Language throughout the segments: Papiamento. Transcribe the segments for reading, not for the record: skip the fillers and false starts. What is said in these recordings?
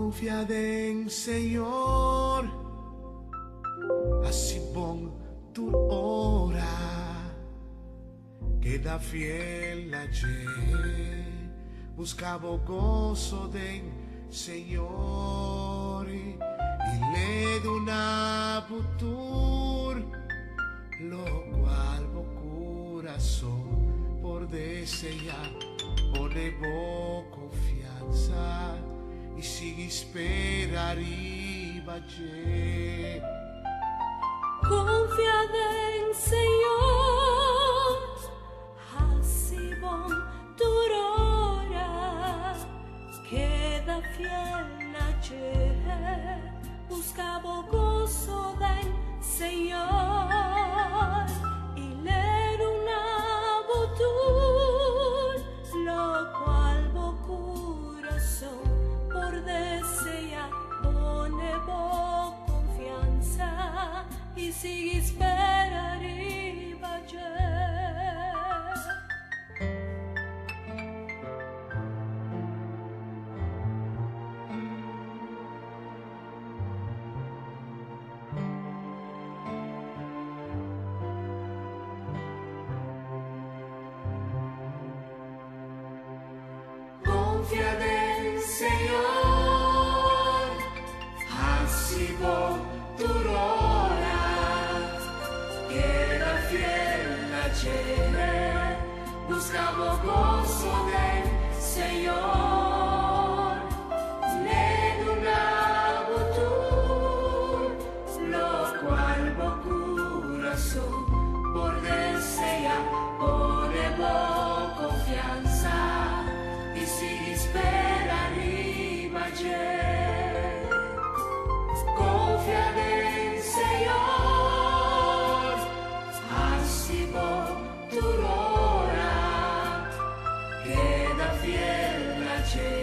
Confia den Señor, haci bon tur ora, keda fiel na dje, busca bo goso den Señor i l'e duna bo tur locual bo curason por desea. Pone bo confiansa i sigui spera riba dje. Confia den Señor, haci bon tur ora, keda fiel na dje, busca bo goso den Señor i l'e duna bo tur locual bo curason por desea. Pone bo confiansa i sigui spera riba dje. Confia den Señor, haci bon tur ora, keda fiel na dje, busca bo goso den Señor, l'e duna bo tur locual bo curason por desea. Pone bo confiansa i sigui spera riba dje. Confia den Señor, haci bon tur ora, keda fiel na dje,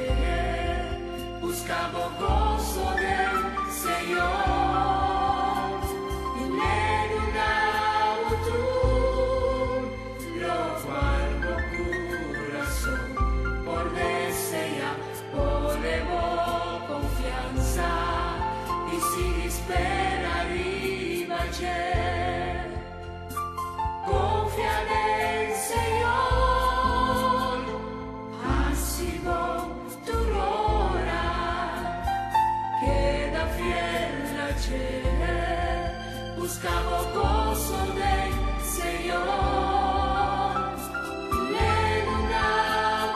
busca bo goso den Señor, i l'e duna bo tur locual bo curason por desea. Pone bo confiansa i sigui spera riba dje. Confia den Señor, haci bon tur ora, keda fiel na dje, busca bo goso den Señor, l'e duna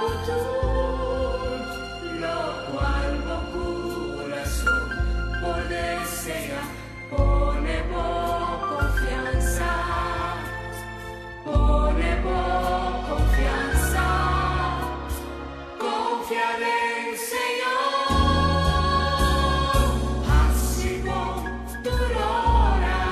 bo tur locual bo curason por desea. Pone bo confiansa, pone bo confiansa, confia den Señor, haci bon tur ora.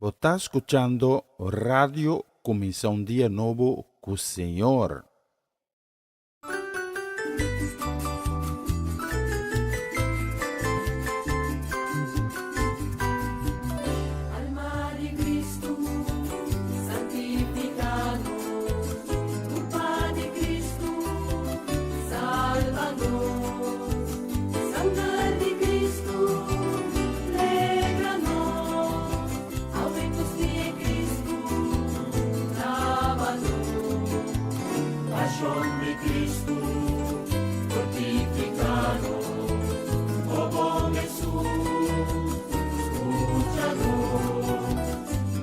Bo ta skuchando Radio Kuminsá un Dia Nobo ku Señor. Alma di Cristo, santificanos, Culpa di Cristo, salvanos, Sanger di Cristo, legranos, Aumentos di Cristo, lavanos, Pasión di Cristo, fortificanos, oh bon Jesús, escúchanos,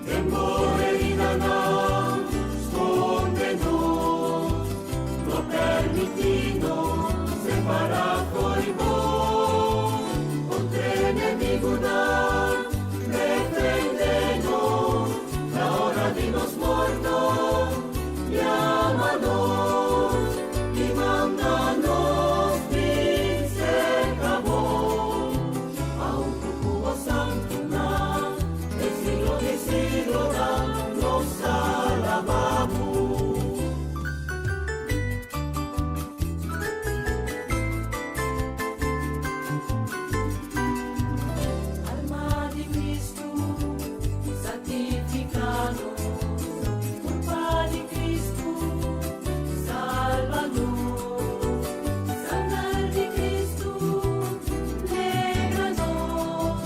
den bo heridanan, scondenos, no permitinos separar por vos, contra enemigonan, defendenos, na hora di nos morto, llámanos y mándanos bin cerca bo. Hunto cu bo santonan, den siglo di siglonan, nos alabamos. Alma di Cristo, santificanos, Culpa di Cristo, salvanos, Sanger di Cristo, legranos,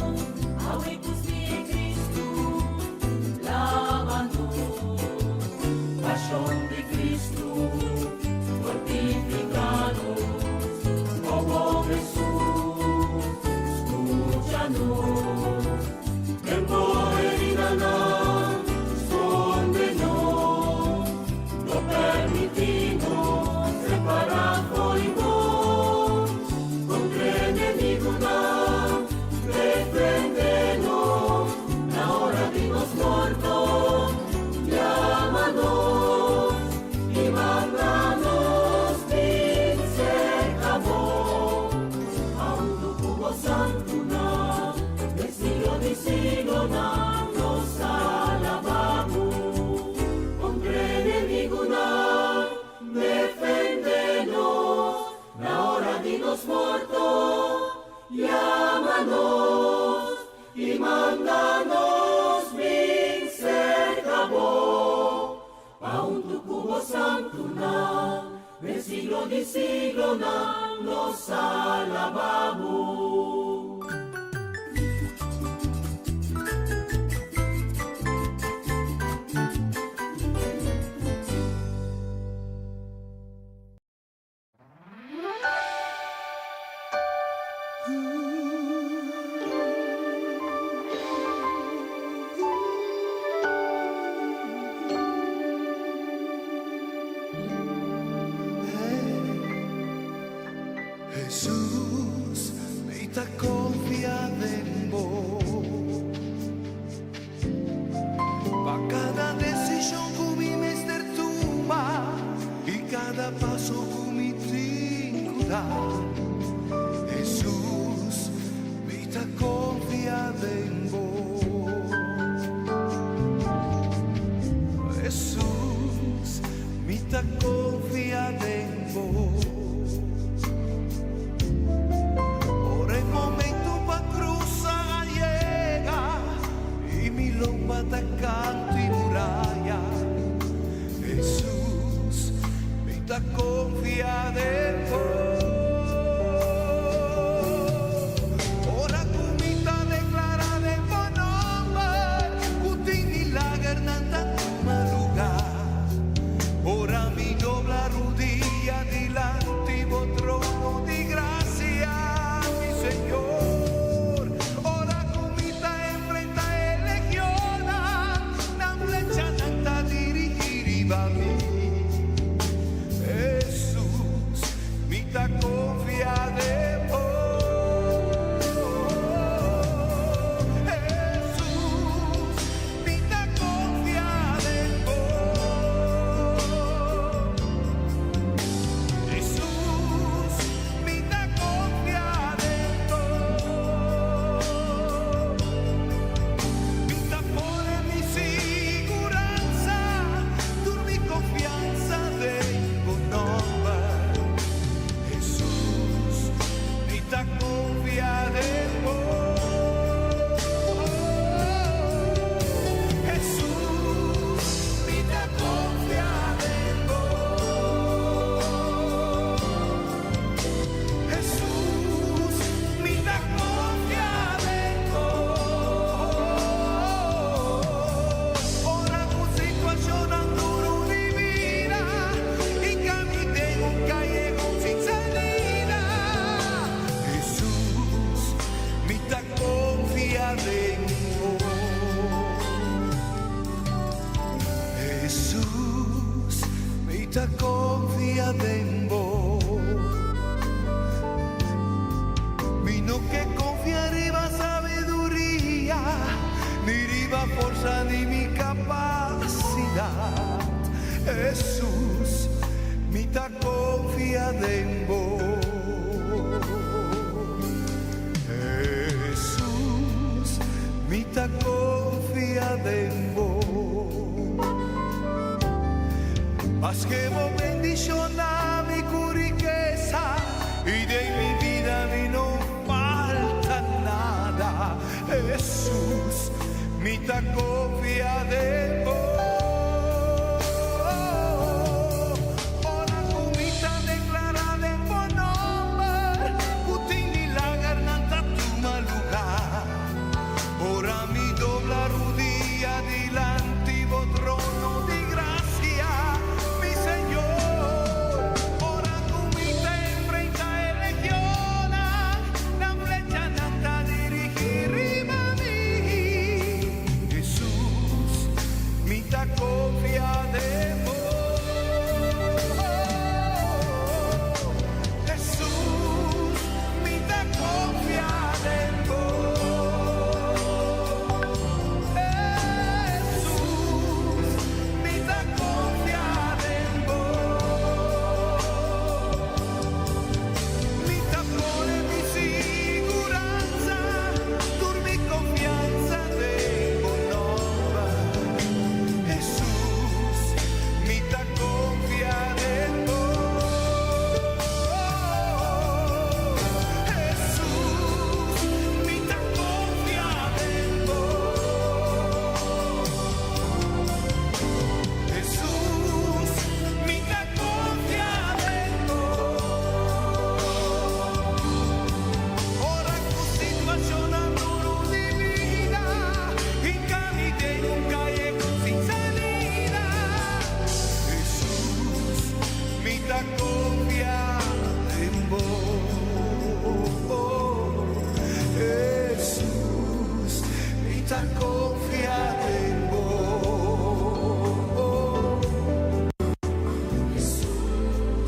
Aumentos di Cristo, lavanos, Pasión di Cristo, fortificanos, oh bon Jesús, escúchanos, Den bo heridanan, scondenos, no permitimos separar por vos, contra enemigonan, defendenos, na hora di nos morto, llámanos y mándanos bin cerca bo. Hunto cu bo santonan, den siglo di siglonan, nos alabamos. Contra enemigonan, defendenos, na hora di nos morto, llámanos y mándanos bin cerca bo. Hunto cu bo santonan, den siglo di siglonan, nos alabamos. Jesus, mi ta confia den bo. Pa cada decision cu mi mester tuma y cada paso cu mi tin cu da. Jesus, mi ta confia den bo. Jesus, mi ta confia den bo. Ora e momento pa crusa yega y mi lomba ta canto e muraya. Jesus, mi ta confia den bo. Ora cu mi ta declara den bo nomber, cu tin milagernan ta tuma luga. Ora mi dobla rudia dilanti bo trono di gracia, mi Señor. Ora cu mi ta enfrenta e legionnan, nan flechanan ta dirigi riba mi. Jesus, ta confia den bo. Mi no ke confia riba sabiduria, ni riba forsa ni mi capacidad. Hesus, mi ta confia den bo. Hesus, mi ta confia den bo. Maske bo bendiciona mi cu rikesa y den mi bida mi no falta nada. Hesus, mi ta confia den bo. Ora cu mi ta declara den bo nomber, cu tin milagernan ta tuma lugar. Ora mi dobla rudia dilanti bo trono di gracia, mi Señor. Ora cu mi ta enfrenta e legionnan, nan flechanan ta dirigi riba mi. Hesus, mi ta confia den bo. Hesus, mi ta confia den bo. Hesus, mi ta confia den bo. Mi ta pone mi siguransa, tur mi confiansa den bo nomber. Hesus, mi ta confia den bo. Hesus, mi ta confia den bo. Hesus, mi ta confia den bo. Ora cu situacionnan duro di bida hinca mi den un cayehon sin salida. Hesus, mi ta confia den bo. Hesus, mi ta confia den bo.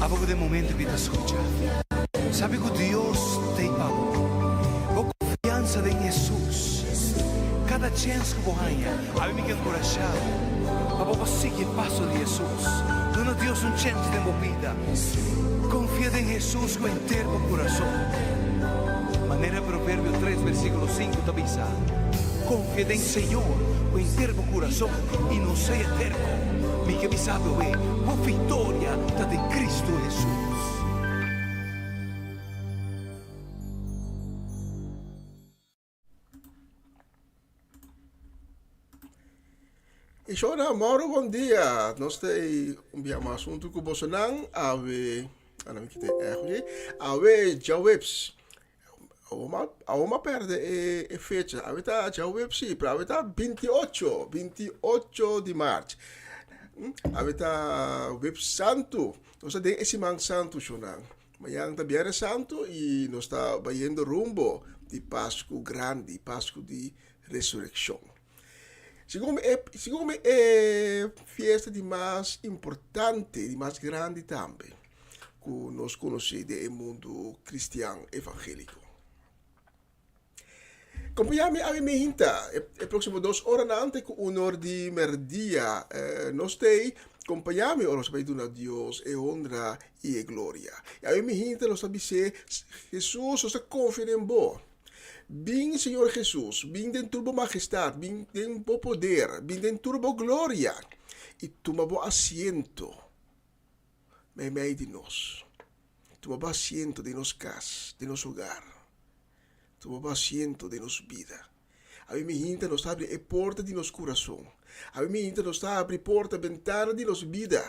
Abo cu den momento cu ta scucha, sabi cu Dios t'ey pa bo. Bo confiansa den Hesus. Cada chens cu bo haña, abi mi ke encurasha bo pa bo por sigui e paso di Hesus. Duna Dios un chens den bo bida. Confia den Hesus cu henter bo curason. Manera Proverbio tres versiculo sinku ta bisa, Confia den Señor cu henter bo curason y no sea terco. Mi ke bisa bo e, bo victoria ta den Cristo Hesus. Y shona, Mauro, bon dia. Nos ta un bia mas huntu ku bosonan. Awe, ana mi kite echo ji. Awe djaweps. Awo ma, awo ma perde e, e fecha. Awe ta djaweps sí, pero awe ta 28, 28 di maart. Awe ta weps santu. Nos ta den e siman santu, shona. Mañan ta Biernes Santu y nos ta bayendo rumbo di Pascu Grandi, Pascu di Resureccion. Segun mi e, segun mi e fiesta di mas importante, di mas grandi tambe cu nos conoce den e mundo cristian evangelico. Compaña mi awe meinta e proximo dos oranan te cu un or di merdia. Nos t'ey compaña mi ora nos ta bay duna Dios e honra y e gloria. Y awe meinta nos ta bis'é, Jesus, nos ta confia den bo. Bin, Señor Jesus, bin den tur bo majestad, bin den bo poder, bin den tur bo gloria y tuma bo asiento meimei di nos. Tuma bo asiento den nos cas, den nos hogar. Tuma bo asiento den nos bida. Abi mi hinta nos ta abri e porta di nos kurason. Abi mi hinta nos ta abri porta, bentana di nos bida.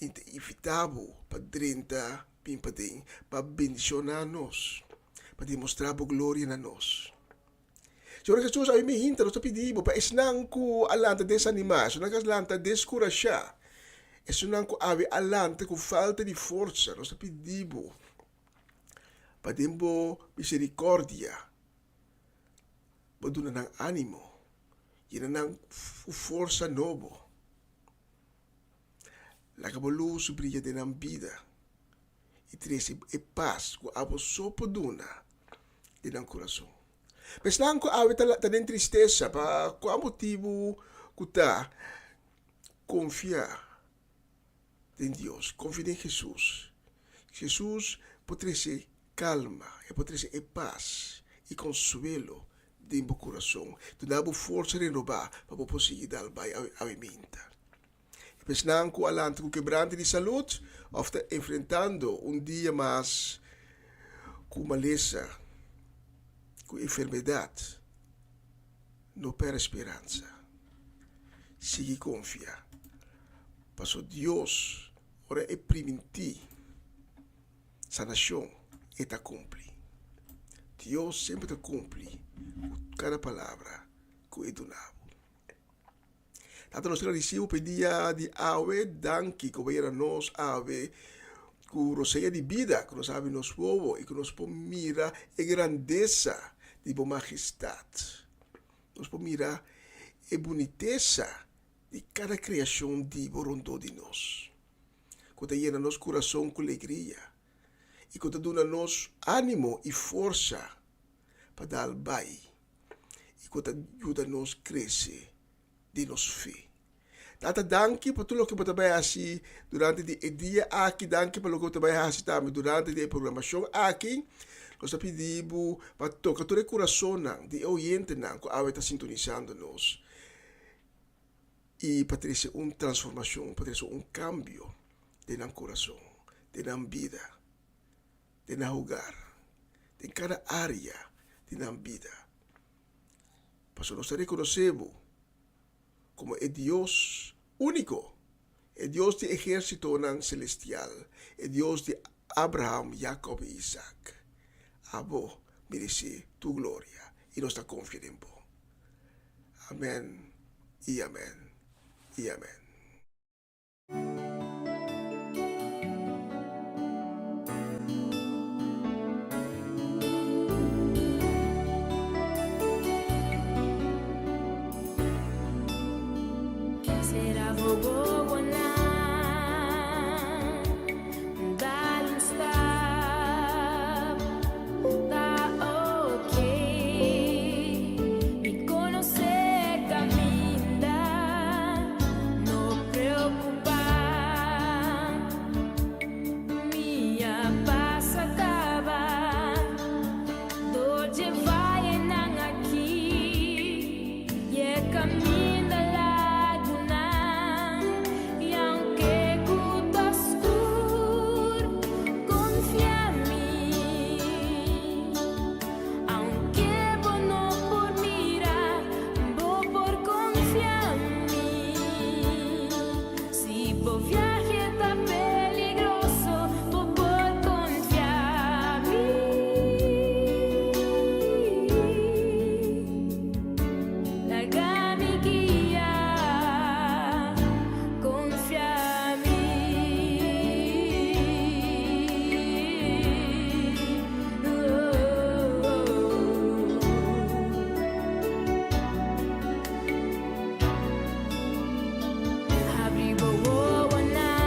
I ta invitá bo pa drenta bin paden, pa bendishoná nos, pa demostrá bo gloria na nos. Señor Jesús, abi mi hinta nos ta pidi bo pa esnan ku a lanta desanimá, esnan ku a lanta deskurashá, esnan ku abi a lanta ku falta di forsa, nos ta pidi bo pa den bo misericordia bo duna nan animo, yena nan ku forsa nobo. Laga bo lus bria den nan bida i trese e pas ku abo so por duna den nan kurason. Esnan ku awe ta den tristesa pa kua motibu ku ta, konfia den Dios, konfia den Hesus. Hesus por trese kalma, e por trese e pas i konsuelo den bo kurason, duna bo forsa renobá pa bo por sigui dal bai awe minta. E pesnan ku a lanta ku kebrante di salud òf ta enfrentando un dia mas ku malesa, ku enfermedat, no pèrdè speransa. Sigui konfia, paso Dios ora e primintí sanashon, e ta kumpli. Dios semper ta kumpli ku kada palabra ku e duna bo. Tata nos ta gradisibo pa e dia di awe, danki ku bo a yera nos awe ku rosea di bida ku nos abi nos wowo i ku nos por mira e grandesa di bo magestat. Nos por mira e bunitesa di kada kreashon di bo rondó di nos, ku ta yena nos kurason ku legria i ku ta duna nos ánimo i forsa pa dal bai i ku ta yuda nos krese den nos fe. Tata, danki pa tur loke bo ta bai hasi durante di e dia aki. Danki pa loke bo ta bai hasi tambe durante di e programashon aki. Nos ta pidi bo pa toka tur e kurasonnan di e oyentenan ku awe ta sintonisando nos i pa trese un transformashon, pa trese un kambio den nan kurason, den nan bida. Den nan hogar, den kada área di nan bida. Pasobra nos ta rekonosé bo komo e Dios úniko, e Dios di ehérsitonan selestial, e Dios di Abraham, Jakòb i Isak. Abo meresé tur gloria i nos ta konfia den bo. Amèn i amèn i amèn. Habri bo wowonan.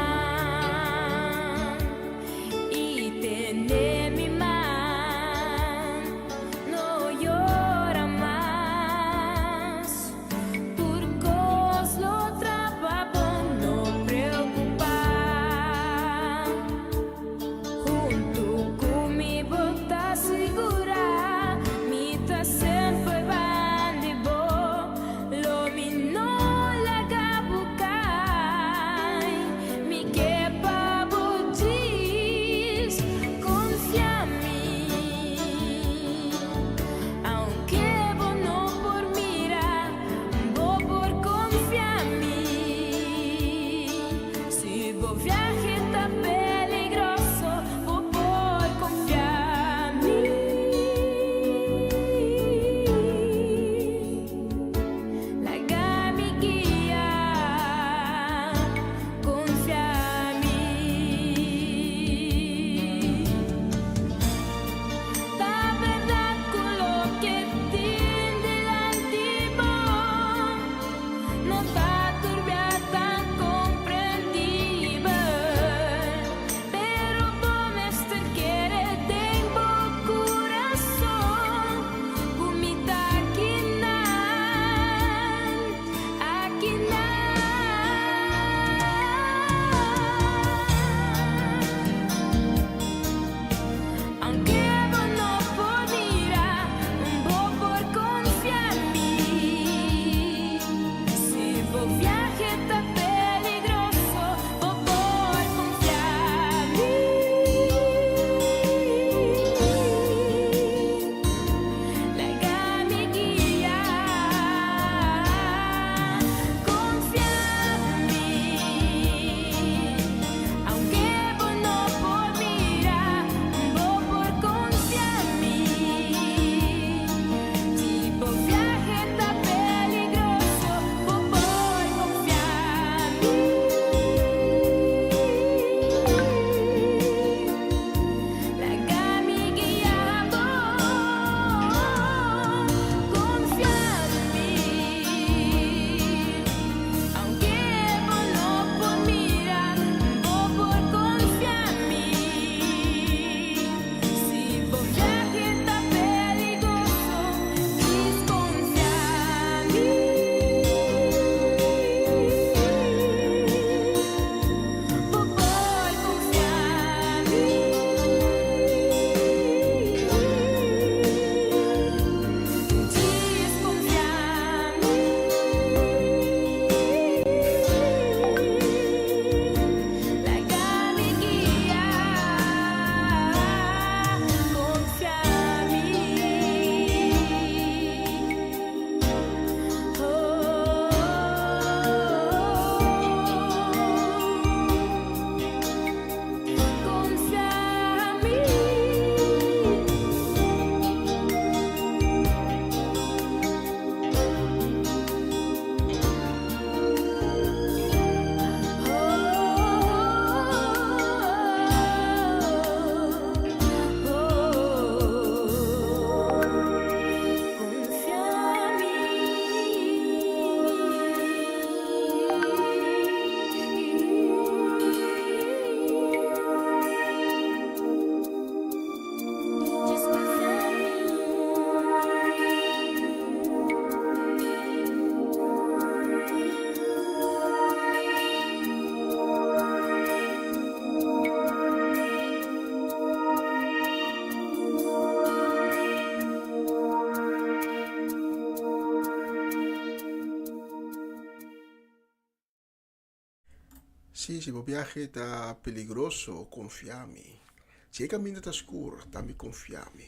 Sí, si bo biahe ta peligroso, konfia mi. Si e kaminda ta skur, tambe konfia mi.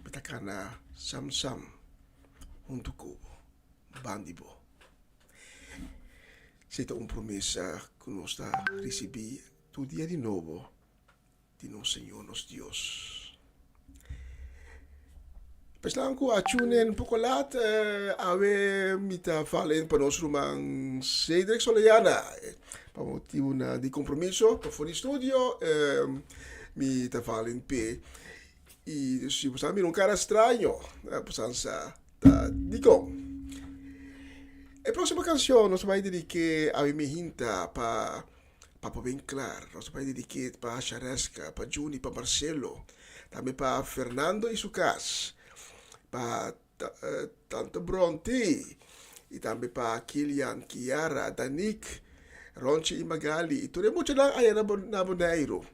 Mi ta kana sam sam huntu ku bo, ban di bo. Si ta un promesa ku nos ta risibí tur dia di nobo di nos Señor nos Dios. Pesnan ku a tune in poko lat, awe mi ta fala in pa nos ruman Cedric Soleana. Pa motibunan di kompromiso pafó di studio, mi ta fala in p'e. I si bo sa mira un kara straño, bo sa sa ta dikon. E próksimo kanshon nos bai dedik'é awe mi hinta pa Papa Winklar, nos bai dedik'é pa Shareska, pa Juni, pa Marcelo, tambe pa Fernando i su kas, pa Tante Bronte i tambe pa Kilian, Kiara, Danique, Ronchi i Magali i tur e muchanan aya na Boneiru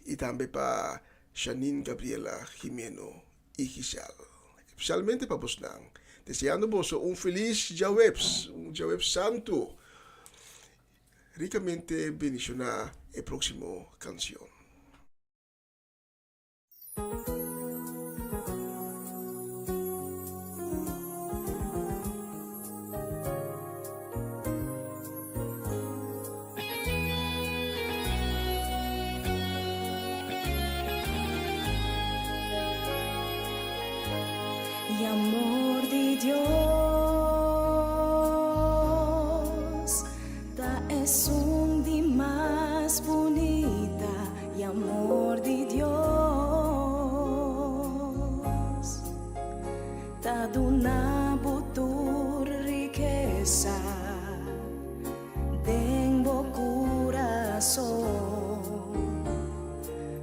i tambe pa Shanine, Gabriela, Jimeno i Giselle. Especialmente pa bosnan. Deseando boso un feliz djaweps, un djaweps santu. Ricamente bendiciona e proximo cancion. E amor di Dios ta esun di mas bunita E amor di Dios ta duna bo tur rikesa Den bo kurason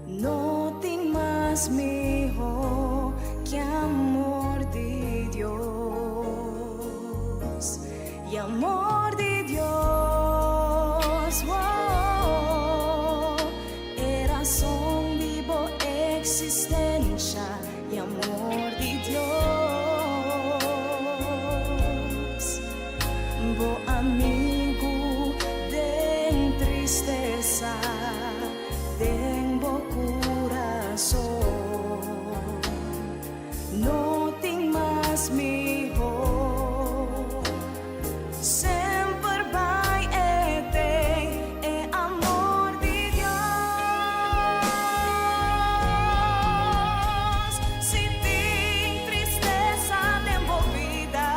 no tin mas mihó ke amor di Dios. E amor di Dios, oh, e rason di bo eksistensha. E amor di Dios, bo amigu den tristesa, den bo kurason no tin mas mihó. Semper bai e ten e amor di Dios. Si tin tristesa den bo bida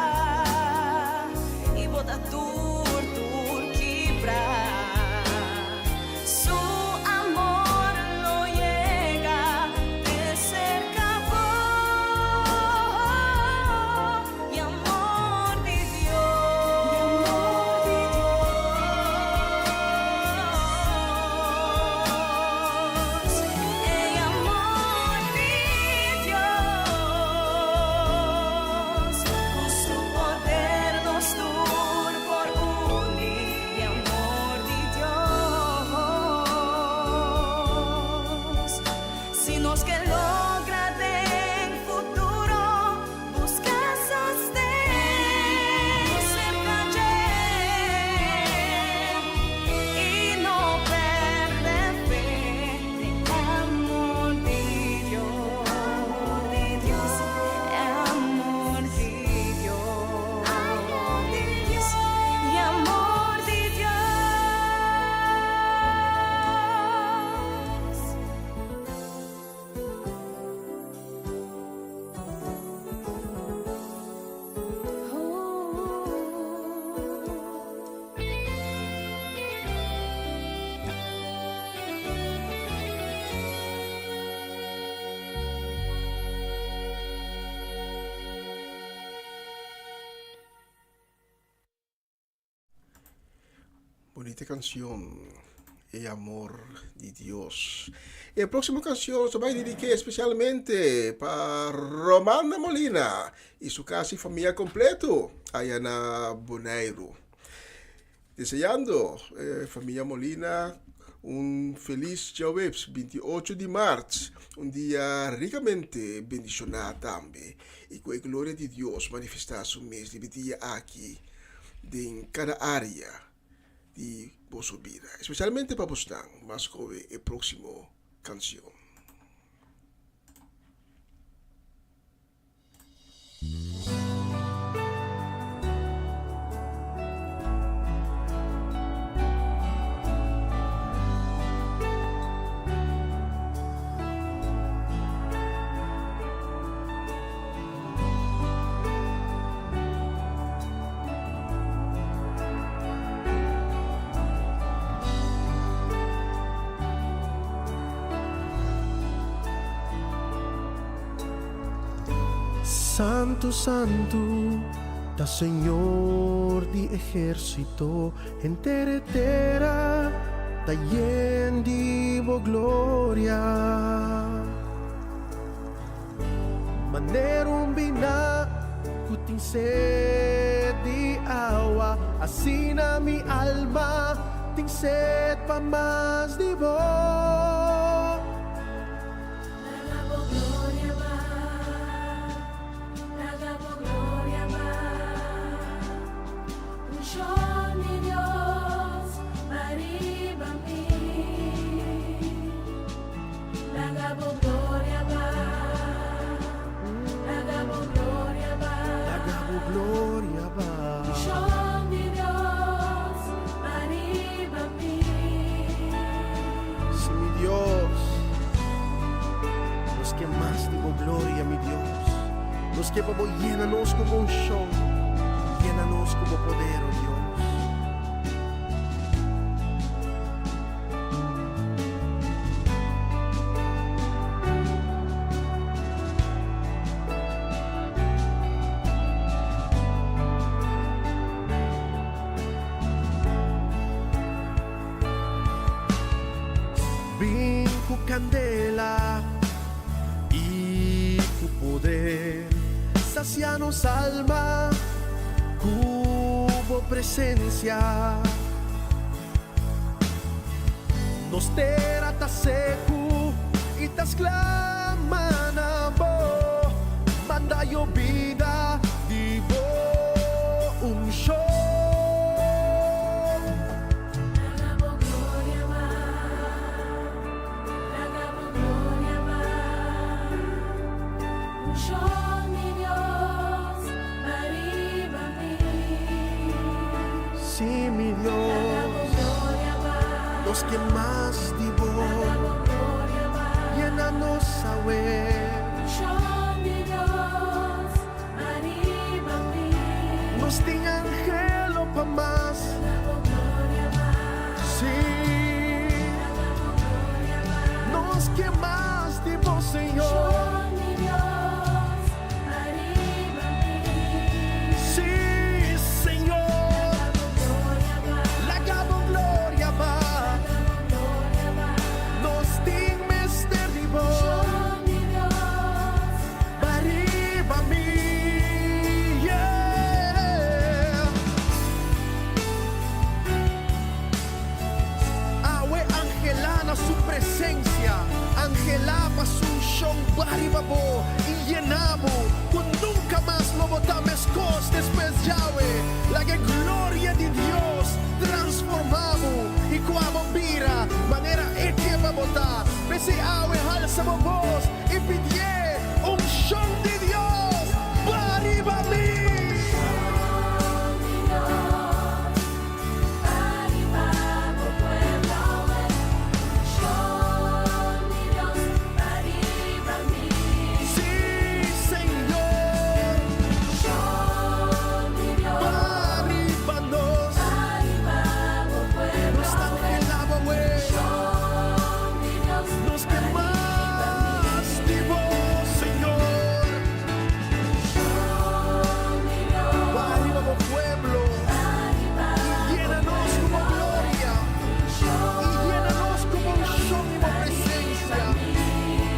i bo ta tur tur kibrá, su amor lo yega te serka bo. E amor di Dios. E amor di Dios. E amor di Dios. Cu su poder nos tur por uni. E amor di Dios. Si nos ke logra den futuro. Busca sosten cerca dje y no perde fe den amor di Dios. Amor di Dios. Y amor di Dios. Bonita canción, E amor di Dios. E próximo canción se vai dedicar especialmente pa Romana Molina y su casa y familia completo allá na Boneiru. Deseando eh, familia Molina un feliz djaweps 28 di maart, un dia ricamente bendicioná tambe y cu e gloria di Dios manifestá su mes riba e dia aki den cada área. di boso bida, especialmente pa bosnan mas koe e próximo canción. Santu, santu, ta Señor di ehérsito, henter e tera ta yen di bo gloria. Manera un biná ku tin sed di awa, asina mi alma tin sed pa mas di bo. Laga bo gloria ba, laga bo gloria ba. Unshon di Dios ba riba mi. Laga bo gloria ba, laga bo gloria ba. Laga bo gloria ba. Unshon di Dios ba riba mi. Si mi Dios, nos ke mas di bo gloria, mi Dios. Nos ke pa bo yena nos ku bo unshon, yena nos ku bo poder, o Dios. Bin ku kandela i ku poder, sasia nos alma ku bo presensia. Nos tera ta seku i ta sklama na bo, manda yobida di bo unshon. Laga bo gloria ba, laga bo gloria ba. Unshon di Dios ba riba mi. Si, mi Laga bo Dios, gloria ba, nos ke mas di bo, laga bo gloria ba. yena nos awe. Unshon di Dios ba riba mi. Nos tin anhelo pa mas. Laga bo gloria ba, Si, laga bo gloria ba. nos ke mas di bo, Señor. Unshon di Dios ba riba mi. Si, Señor, Laga bo gloria ba, laga bo gloria ba. laga bo gloria ba. Nos tin mester di bo. Unshon di Dios Ba riba mi. Yeah. Awe anhelá na su presensia, anhelá pa su unshon ba riba bo i yena bo, ku nunka mas lo bo ta meskos despues djawe. Laga gloria di Dios transformá bo i ku abo bira manera e ke pa bo ta. P'esei awe halsa bo bos i pidi unshon di Dios ba riba mi. Unshon di Dios, ba riba bo pueblo. Unshon di Dios, ba riba mi. Si, Señor, Unshon di Dios, ba riba nos. ba riba bo pueblo. Nos ta anhelá awe. Unshon di Dios, Nos ke mas di bo, Señor. Unshon di Dios, Ba riba bo pueblo. ba riba I yena nos ku bo gloria. I yena nos ku bo unshon i bo presensia.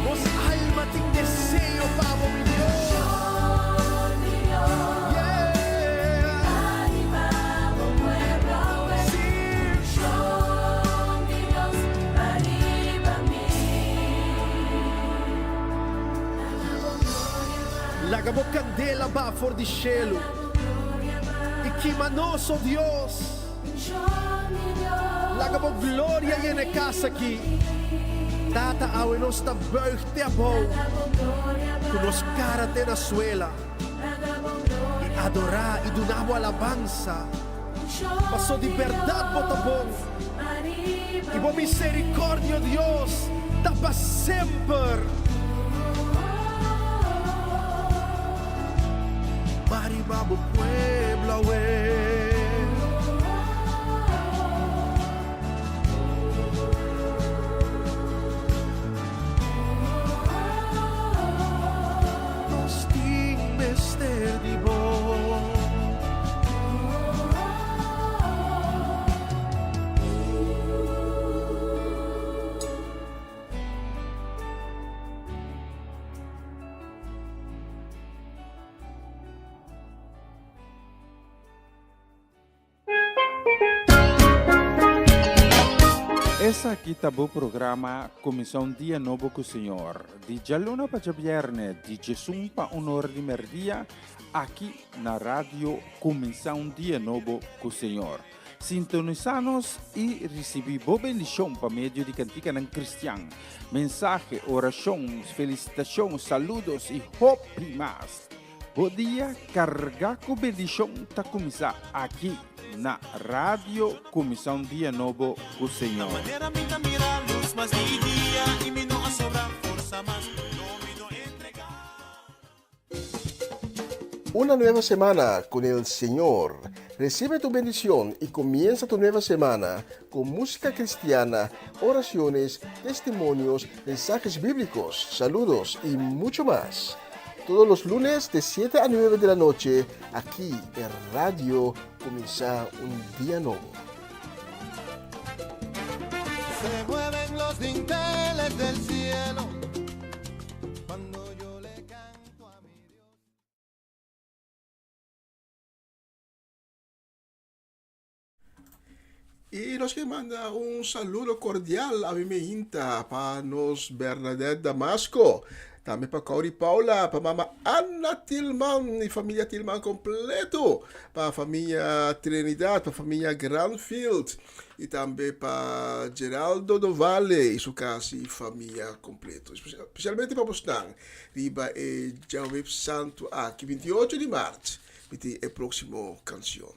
Nos alma tin deseo pa bo, mi Dios. Unshon di Dios, Yeah. ba riba bo pueblo. Si. Unshon di Dios, ba riba mi. Laga bo gloria ba, Laga bo kandela ba for di shelu. laga bo gloria ba. I kima nos, oh Dios. Unshon Laga bo gloria yena e kas aki. Tata, awe nos ta buig te abou, ku nos kara te na suela, i adorá i duna bo alabansa, paso di bèrdat bo ta bon, i bo miserikòrdia, o Dios, ta pa semper. Bariba bo pueblo awe. Nos tin mester di bo. Esaki ta bo programa Kuminsá un Dia Nobo ku Señor, di djaluna pa djabièrnè, di djesun pa un ora di mèrdia, aki na Radio Kuminsá un Dia Nobo ku Señor. Sintonisá nos i risibí bo bendishon pa medio di kantikanan kristian, mensahe, orashon, felisitashon, saludos i hopi mas. Bo dia kargá ku bendishon ta kuminsá aki na Radio Kuminsá un Dia Nobo ku Señor. Una nueva semana con el Señor. Recibe tu bendición y comienza tu nueva semana con música cristiana, oraciones, testimonios, mensajes bíblicos, saludos y mucho más. Todos los lunes de 7 a 9 de la noche, aquí en Radio Comienza un Día Nuevo. Se mueven los dinteles del cielo cuando yo le canto a mi Dios. Y nos ke manda un saludo cordial a mi hinta pa nos Bernadette Damasco, tambe pa Cody Paula, pa mama Anna Tilman y familia Tilman completo, pa familia Trinidad, pa familia Granfield y tambe pa Geraldo Dovale y su casa y familia completo. Especialmente pa bosnan riba e djaweps santo aki, 28 di maart, mi tin e proximo cancion.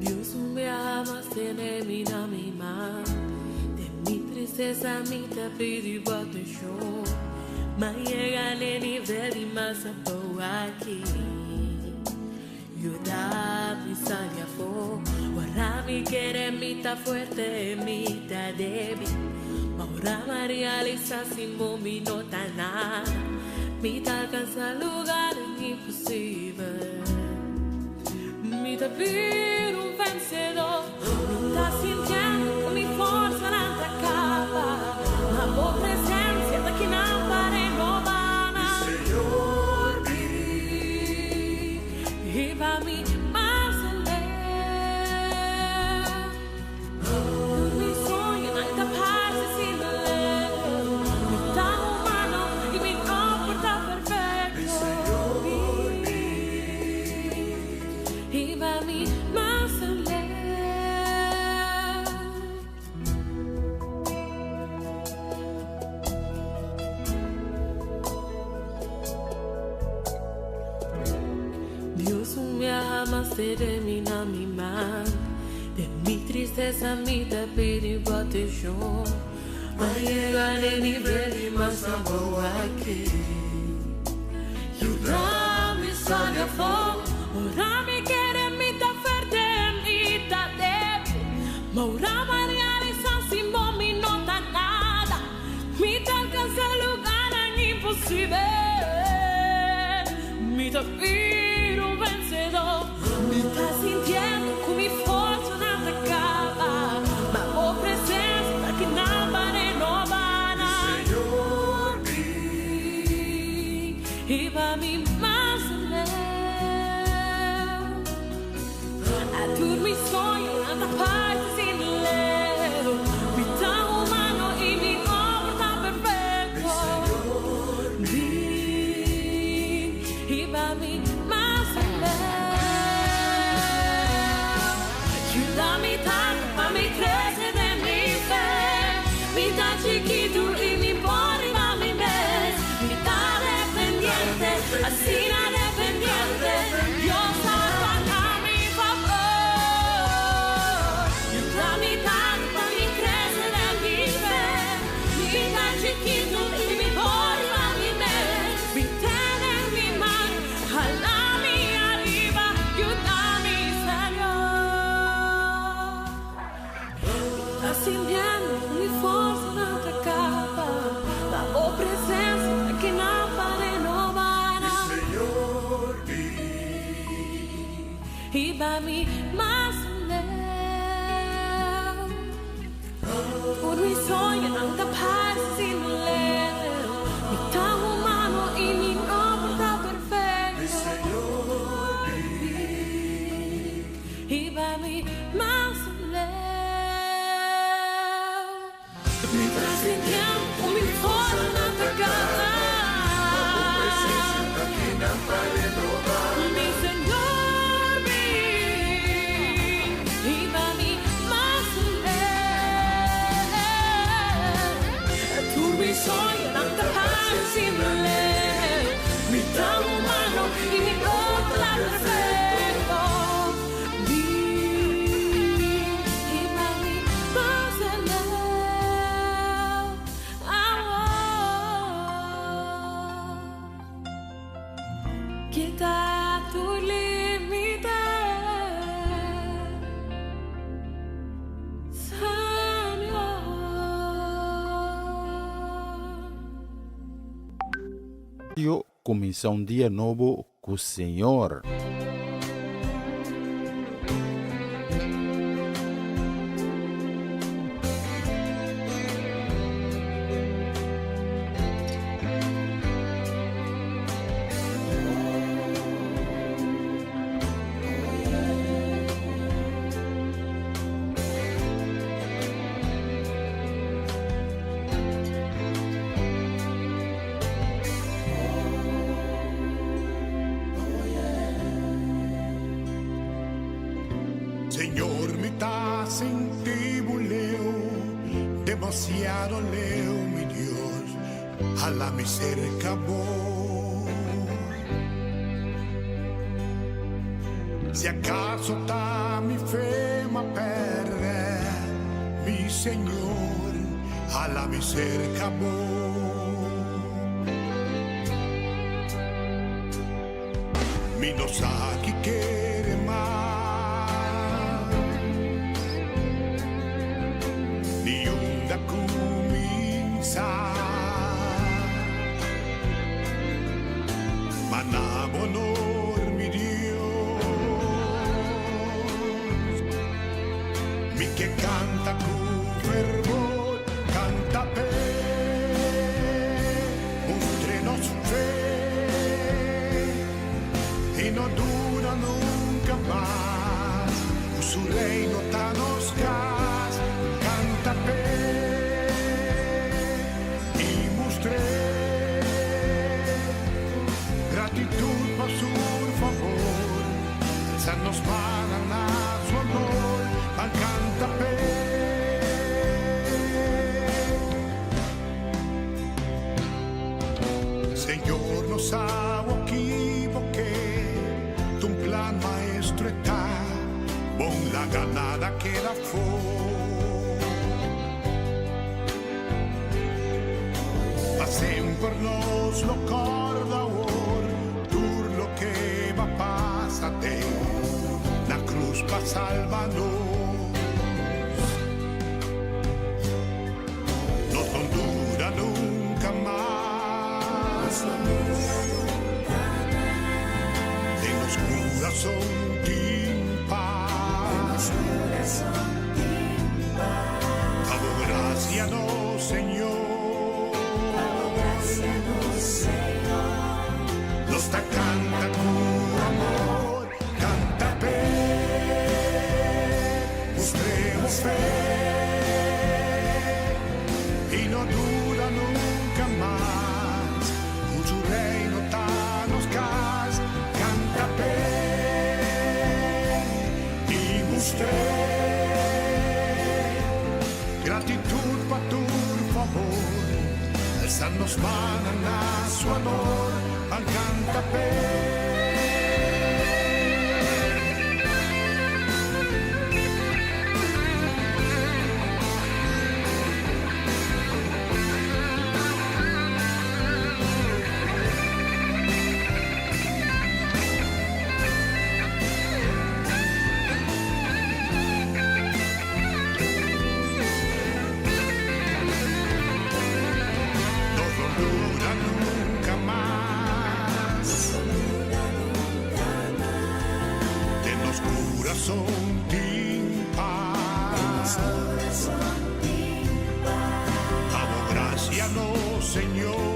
Dios me ama, tiene mi na mi man. De mi tristeza mi te pidi atención. Ma llega el nivel y más aquí. Yuda mi sali afó. Ora mi kere mi ta fuerte, mi ta débil. Ma ora mi realisá sin bo mi no ta nada. Mi ta alkansá lugar imposibel. Mi ta bira un vensedó. Mi ta sintiendo ku mi forsanan ta kaba. Ma bo presensia ta kinan pa renobá nan. Hiba mi mas aleu. Tur mi soñonan ta parse asina leu. Mi ta humano i mi no por ta perfecto. Hiba mi mas aleu. Dios un biaha mas te termina mi man. Den mi tristesa mi ta pidi bo atenshon. Ma yega n'e nivel di mas abou aki. Yuda mi sali afó. Ora mi kere mi ta fuerte, mi ta débil. Ma ora mi a realisá sin bo mi no ta nada. Mi ta alcansa lugarnan imposibel. Mi ta bira un vencedor. Tur mi soñonan ta parti sin leu. Mi ta humano i mi no por ta perfecto. Bin hiba mi mas leu. Yuda mi Tata pa mi crece den mi fe. Mi ta chikitu i mi por riba mi mes. Mi ta dependiente, asina dependiente. Dios ta na mi fabor. Yuda mi Tata pa mi crece den mi fe. Mi ta chikitu i mi por riba mi mes. Mi tene mi man, hala mi ariba, yuda mi Señor. Ta sintiendo mi forsa ta caba. Ta bo presencia akinan pa renoba. Señor, Hiba mi mas leu. Tur mi soñonan ta parti sin leu. Mi ta humano i mi no por ta perfecto. Hiba mi mas leu. Mi ta sintiendo mi forsa ta caba. Mi Señor, bin, hiba mi mas leu. Tur mi soñonan ta parti sin leu. Mi ta humano i mi no por ta perfecto. Bin, hiba mi mas leu. Oh. Kita tur limite. Señor. Radio Cuminsa un Dia Nobo cu Señor. Señor, mi ta sinti bo leu, demasiado leu, mi Dios, hala mi cerca bo. Si acaso ta mi fe m'a perde, mi Señor, hala mi cerca bo. Mi no sa ki kere mas. Ni unda cuminsa. Ma na bo honor, mi Dios. Mi ke canta cu fervor, canta pe, mustra nos fe y no duda nunca mas. Su reino ta nos cas, canta pe y mustra gratitud pa su fabor. Alsa nos man na su honor, ban canta pe. Señor, no sa equivoca, tu plan maestro ta, bon laga nada keda afo. Pa semper nos lo corda awor, tur loke b'a pasa den, na cruz pa salba nos. Nos no duda nunca mas. Den nos curason tin paz. Pa bo gracia, nos Señor. Nos ta canta cu amor, canta pe. nos fe y no duda nunca mas. Cu su reino ta nos cas, canta p'e y mustr'e. Gratitud pa tur fabor, alsa nos man na su honor, ban canta p'e. Nos lo dura nunca mas. Den nos curason tin paz. Pa bo gracia, nos Señor.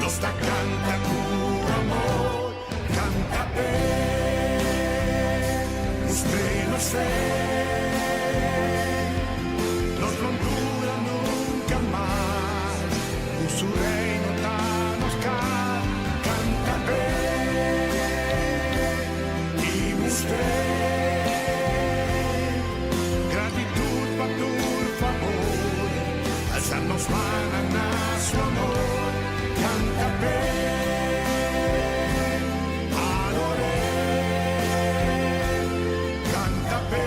Nos ta canta cu amor, canta p'e, mustra nos fe. Nos no dura nunca mas, cu su reino ta nos cas, canta p'e y mustr'e. Gratitud pa tur fabor, alsa nos man na su honor, canta p'e, ador'e, canta p'e.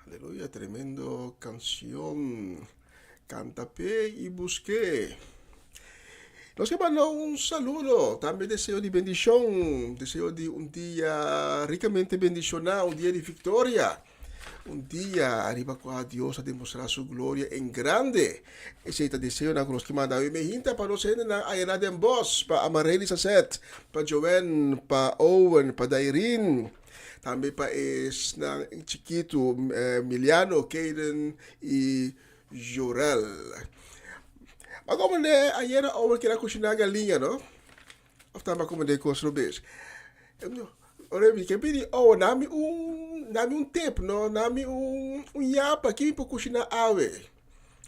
Aleluya, tremendo canción. Canta p'e y busk'e. Nos ke manda un saludo, tambe deseo di bendicion, deseo di un dia ricamente bendiciona, un dia di victoria, un dia ariba cua Dios a demostra su gloria en grande. Esey ta deseonan cu nos ke manda. Awe me hinta pa nos hendenan ayera den bos, pa Amarely Sasset, pa Joanne, pa Owen, pa Dairin, tambe pa esnan chikitu, Miliano, Kaden y Jorel. Ma como ne ayera Owen keda kushiná galiña, no? Of ta ma como de kos robes. Ora mi ke pidi Owen, nami un, nami un tip, no? Nami un, un yapa ki mi por kushiná awe.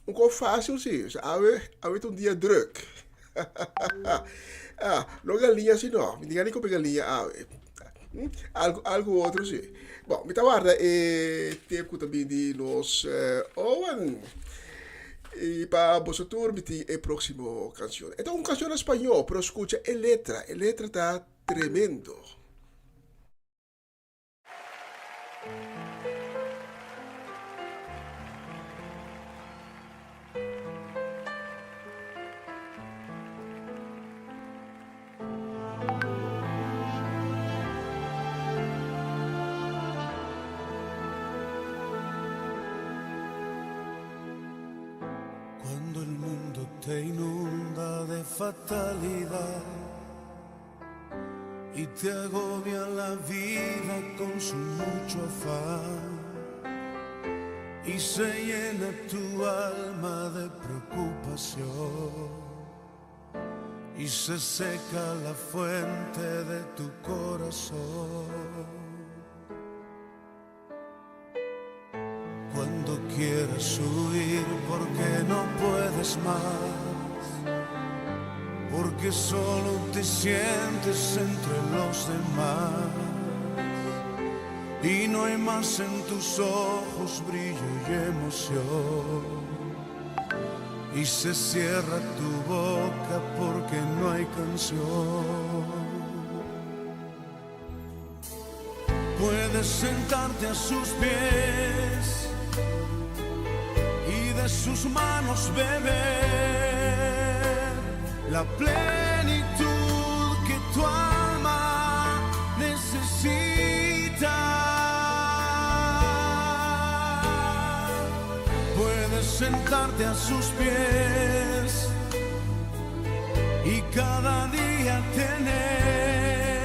Un kos fácil si. Osea, awe, awe ta un dia druk. Ah, no galiña si no. Mi tin gana di come galiña awe. Algo, algo otro si. Bon, mi ta warda e tip ku ta bin di nos Owen. I pa boso tur mi tin e próksimo kanshon. E ta un kanshon na spañó, pero skucha e letra. E letra ta tremendo. Cuando el mundo te inunda de fatalidad y te agobia la vida con su mucho afán y se llena tu alma de preocupación y se seca la fuente de tu corazón. Cuando quieras huir porque no puedes más, porque solo te sientes entre los demás y no hay más en tus ojos brillo y emoción. Y se cierra tu boca porque no hay canción. Puedes sentarte a sus pies y de sus manos beber la plenitud que tu alma necesita. Puedes sentarte a sus pies y cada día tener.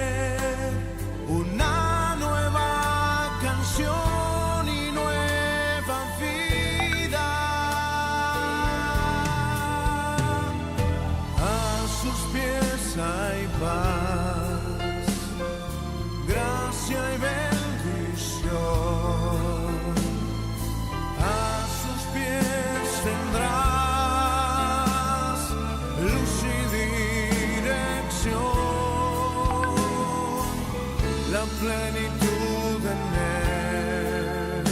sus pies hay paz, gracia y bendición. A sus pies tendrás luz y dirección, la plenitud en él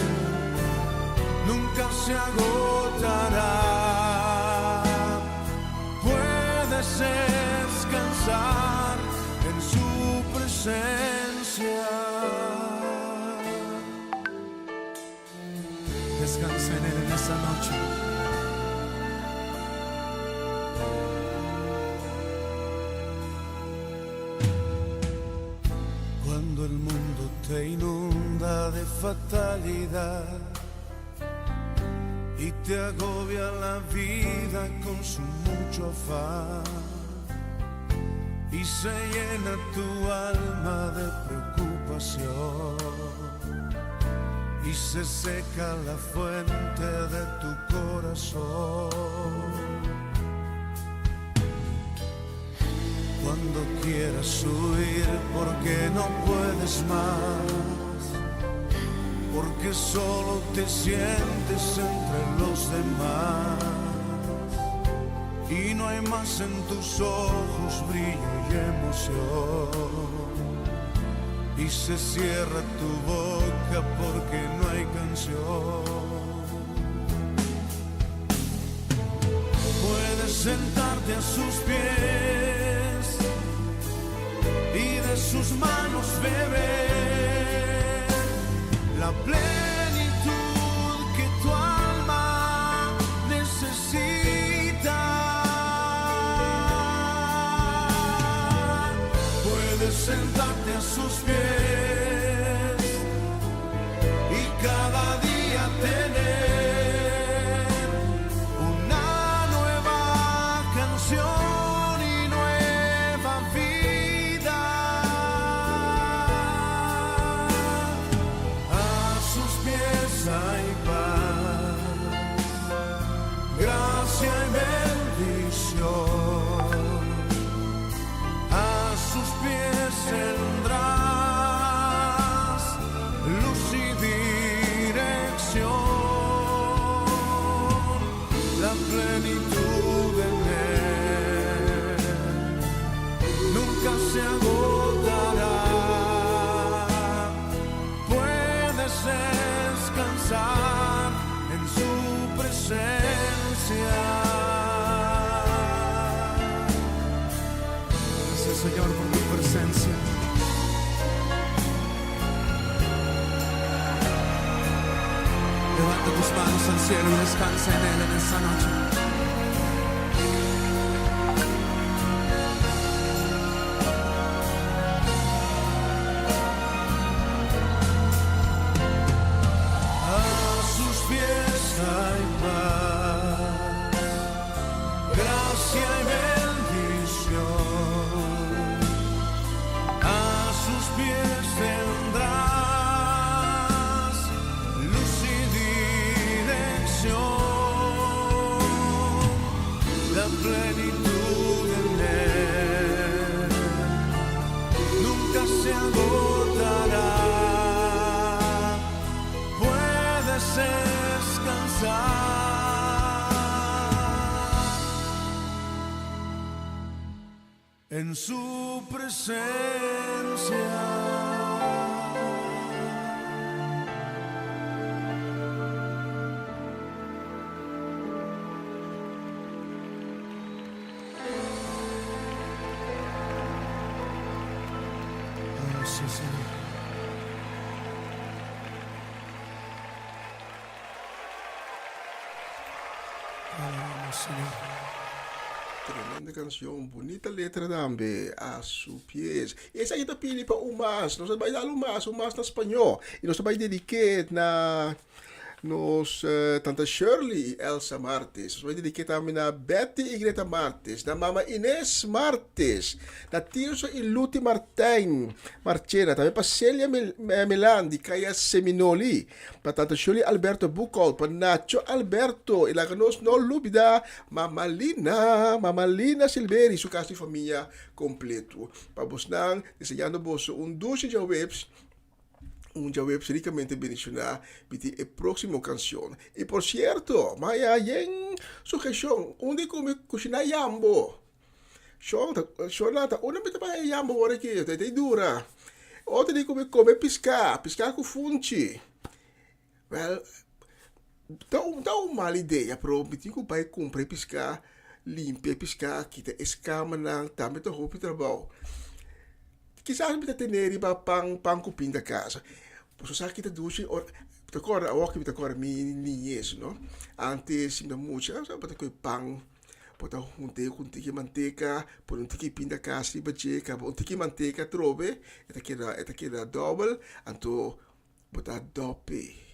nunca se agotará. Puedes descansar en su presencia. Descansa en Él en esta noche. Cuando el mundo te inunda de fatalidad y te agobia la vida con su mucho afán y se llena tu alma de preocupación y se seca la fuente de tu corazón. Cuando quieras huir porque no puedes más, porque solo te sientes entre los demás y no hay más en tus ojos brillo y emoción y se cierra tu boca porque no hay canción. Puedes sentarte a sus pies y de sus manos beber la plenitud que tu alma necesita. Puedes sentarte a sus pies y cada día tener una nueva canción y nueva vida. A sus pies hay paz, gracia y bendición. A sus pies tendrás luz y dirección, la plenitud en él nunca se agotará. Puedes descansar en su presencia. Gracias, Señor, por tu presencia. Levanta tus manos al cielo y descansa en Él en esta noche. A sus pies hay paz, gracia y bendición. A sus pies tendrás luz y dirección, la plenitud en él nunca se agotará. Puedes descansar en su presencia. Oh, sí, Señor. Te alabamos, Señor. Tremendo canción, bunita letra tambe, A su pies. Esaki ta pidi pa un mas, nos ta bai dal un mas, un mas na spañó. I nos ta bai dedik'é na. nos tanta Shirley i Elsa Martes. Nos bai dediké tambe na Betty i Greta Martes, na mama Ines Martes, na Tirso i Luti Martijn Marchena, tambe pa Celia Milan di Kaya Seminoli, pa tanta Shirley Alberto Boekhout, pa Nacho Alberto i laga nos no lubida mama Lina, mama Lina Silveri, su kas di famia kompleto. Pa bosnan, deseando boso un dushi djaweps. Un djaweps ricamente bendicioná biti e próximo canción. Y por cierto, maya yen sugesion, un di cu mi cushina yambo. Shon, shon ta unda mi ta bay yambo ora aki, ta ta dura. Otro di cu mi come pisca, pisca cu funchi. Wel, ta un ta un mal idea, pero mi tin cu bay cumpra e pisca, limpia e pisca, kita e scamanan, tambe ta hopi trabao. Kisas mi ta tene riba pan pan cu pinda casa. Pasobra sa ki ta dushi ora mi ta corda awor ki mi ta corda mi niñez no. Antes mi ta mucha sa bo ta coge pan bo ta hunte cu un tiki manteca pone un tiki pinda cas riba dje caba un tiki manteca atrobe e ta keda e ta keda dobel anto bo ta dope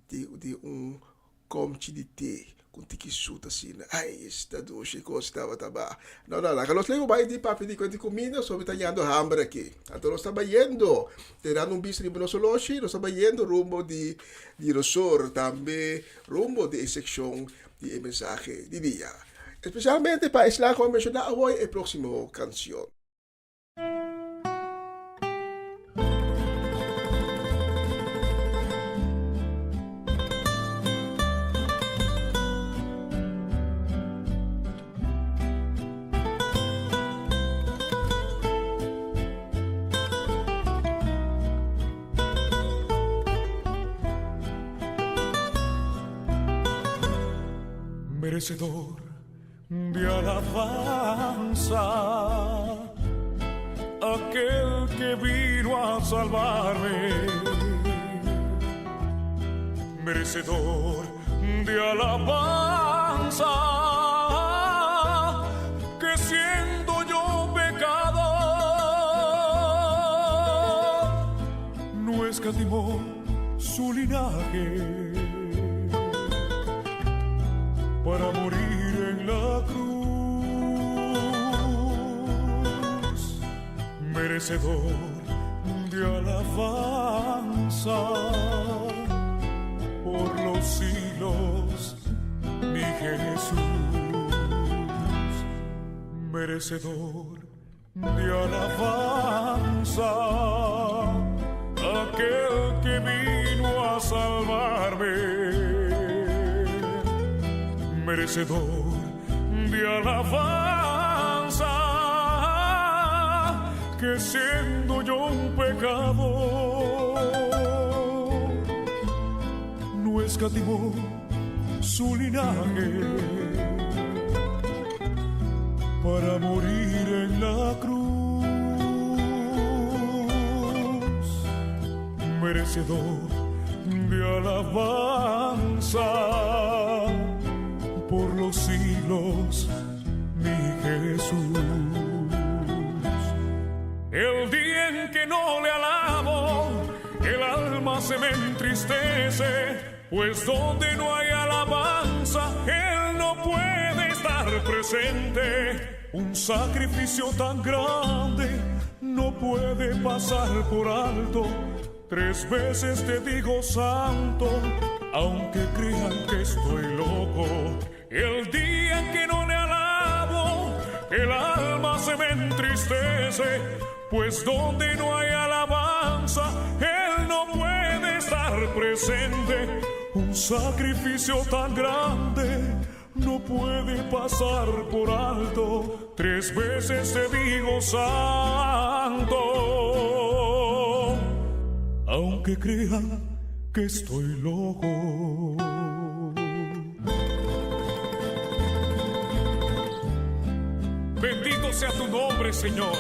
di di un komchi di te ku tiki sut asina. Ai, esta dushi kos tabata ba. No, no, laga nos lego bai di papia di kuenta di kuminda, so mi ta yando hamber aki. Anto nos ta bayendo, te dando un bista riba nos oloshi, nos ta bayendo rumbo di Dinosor, tambe rumbo di e sekshon di e mensahe di dia. Espesialmente pa esnan ku a menshoná awor e próksimo kanshon. Merecedor De alabanza, aquel que vino a salvarme, merecedor de alabanza, que siendo yo pecador, no escatimó su linaje para morir en la cruz, merecedor de alabanza por los siglos, mi Jesús, merecedor de alabanza, aquel que vino a salvarme, merecedor de alabanza, que siendo yo un pecador, no escatimó su linaje para morir en la cruz, merecedor de alabanza por los siglos, mi Jesús. El día en que no le alabo, el alma se me entristece, pues donde no hay alabanza, Él no puede estar presente. Un sacrificio tan grande no puede pasar por alto. Tres veces te digo santo, aunque crean que estoy loco. El día en que no le alabo, el alma se me entristece, pues donde no hay alabanza, Él no puede estar presente. Un sacrificio tan grande no puede pasar por alto. Tres veces te digo santo, aunque crean que estoy loco. Bendito sea tu nombre, Señor,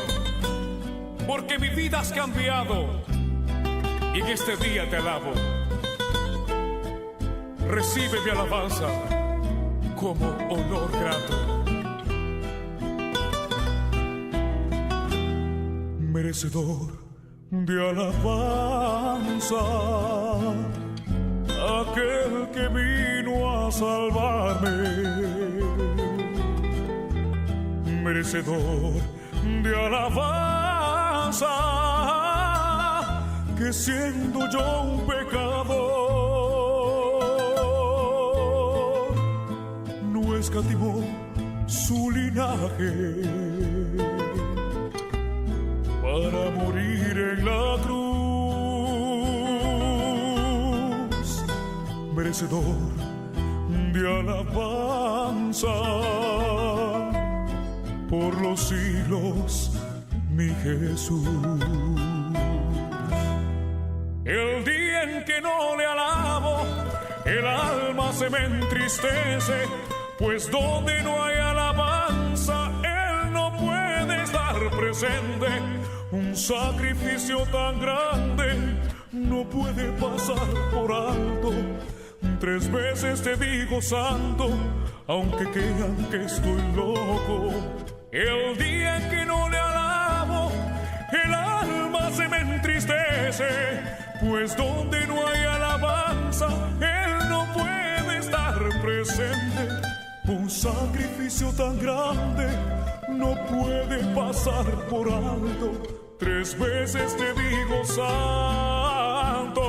porque mi vida has cambiado y en este día te alabo. Recibe mi alabanza como honor grato. Merecedor de alabanza. Aquel que vino a salvarme, merecedor de alabanza, que siendo yo un pecador, no escatimó su linaje para morir en la cruz, merecedor de alabanza por los siglos, mi Jesús. El día en que no le alabo, el alma se me entristece, pues donde no hay alabanza, Él no puede estar presente. Un sacrificio tan grande no puede pasar por alto. Tres veces te digo santo, aunque crean que estoy loco. El día en que no le alabo, el alma se me entristece, pues donde no hay alabanza, Él no puede estar presente. Un sacrificio tan grande no puede pasar por alto. Tres veces te digo santo,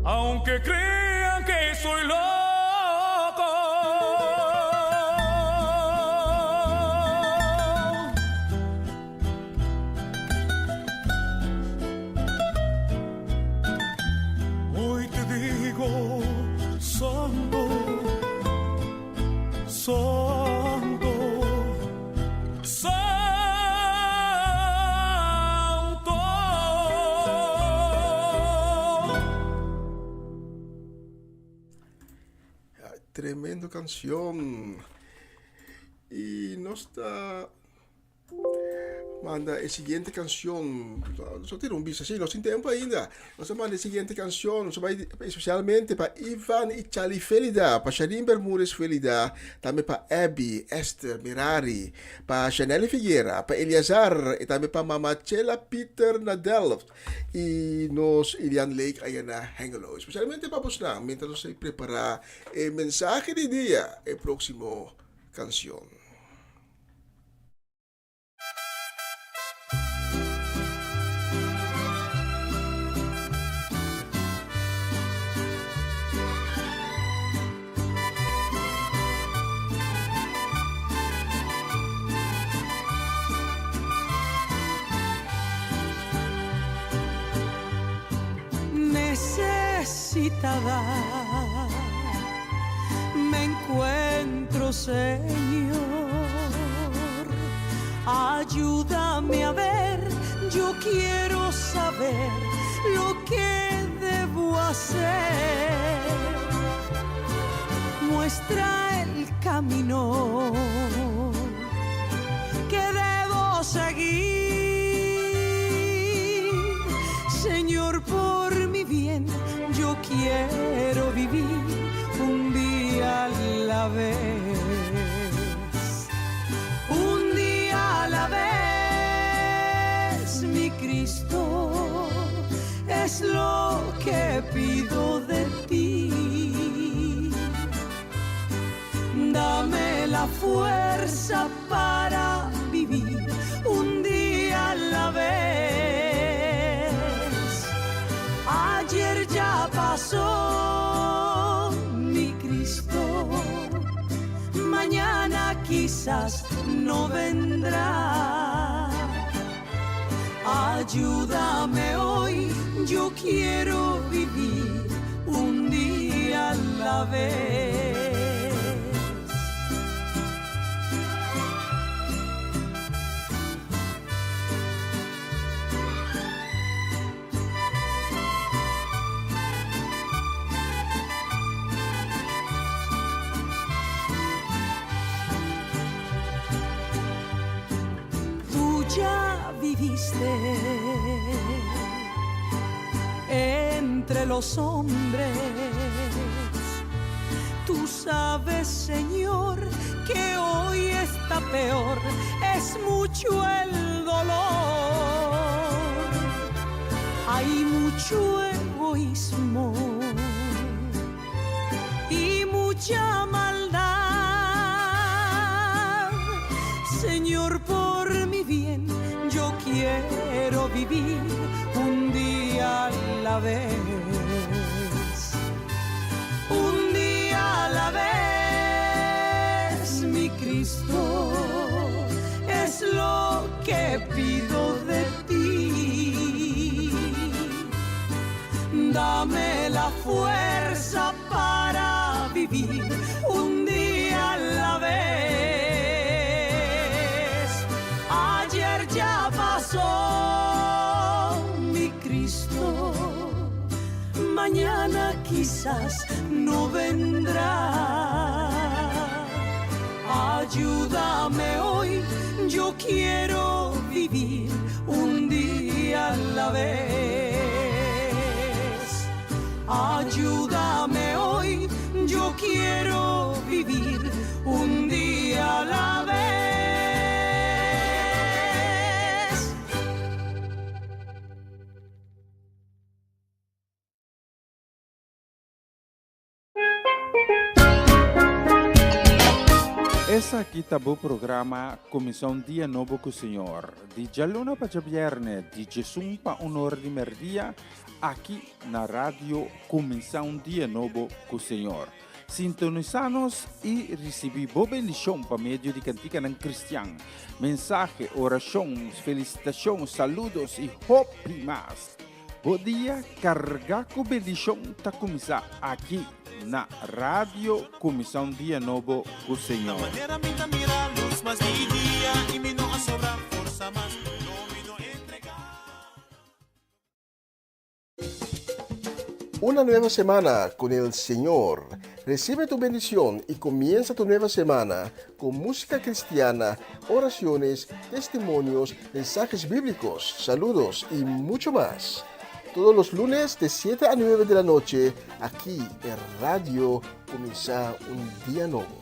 aunque crean que soy loco. Hoy te digo, santo, santo, santo. Tremendo canción. Y nos ta manda e siguiente canción. Nos a tira un bista, sí, nos tin tempo ainda. Nos ta manda e siguiente canción. Nos ta bai especialmente pa Ivan y Charlie Felida, pa Shalin Bermudez Felida, tambe pa Abby, Esther, Merari, pa Shanelly Figuera, pa Eleazar y tambe pa Mama Chela Pieter na Delft y nos Ilian Lake aya na Hengelo. Especialmente pa bosnan mientras nos ta prepara e mensahe di dia, e proximo canción. Necesitada me encuentro, Señor. Ayúdame a ver, yo quiero saber lo que debo hacer. Muestra el camino que debo seguir. Señor, por mi bien, yo quiero vivir un día a la vez. Un día a la vez, mi Cristo, es lo que pido de ti. Dame la fuerza para vivir un día a la vez. Ayer ya pasó, mi Cristo. Mañana quizás no vendrá. Ayúdame hoy, yo quiero vivir un día a la vez. Tú ya viviste entre los hombres. Tú sabes, Señor, que hoy está peor, es mucho el dolor. Hay mucho egoísmo. egoísmo y mucha maldad. Señor, por mi bien, yo quiero vivir un día a la vez. Un día a la vez, mi Cristo, es lo que pido de ti. Dame la fuerza para vivir un día a la vez. Ayer ya pasó, mi Cristo. Mañana quizás no vendrá. Ayúdame hoy, yo quiero vivir un día a la vez. Ayúdame hoy, yo quiero vivir un día a la vez. Esaki ta bo programa Kuminsá un Dia Nobo ku Señor, di djaluna pa djabièrnè di djesun pa un ora di mèrdia, aki na Radio Kuminsá un Dia Nobo ku Señor. Sintonisá nos i risibí bo bendishon pa medio di kantikanan kristian, mensahe, orashon, felisitashon, saludos i hopi mas. Bo dia kargá ku bendishon ta kuminsá aki na Radio Kuminsá un Dia Nobo ku Señor. Una nueva semana con el Señor. Recibe tu bendición y comienza tu nueva semana con música cristiana, oraciones, testimonios, mensajes bíblicos, saludos y mucho más. Todos los lunes de 7 a 9 de la noche, aquí en Radio Comienza un Día Nuevo.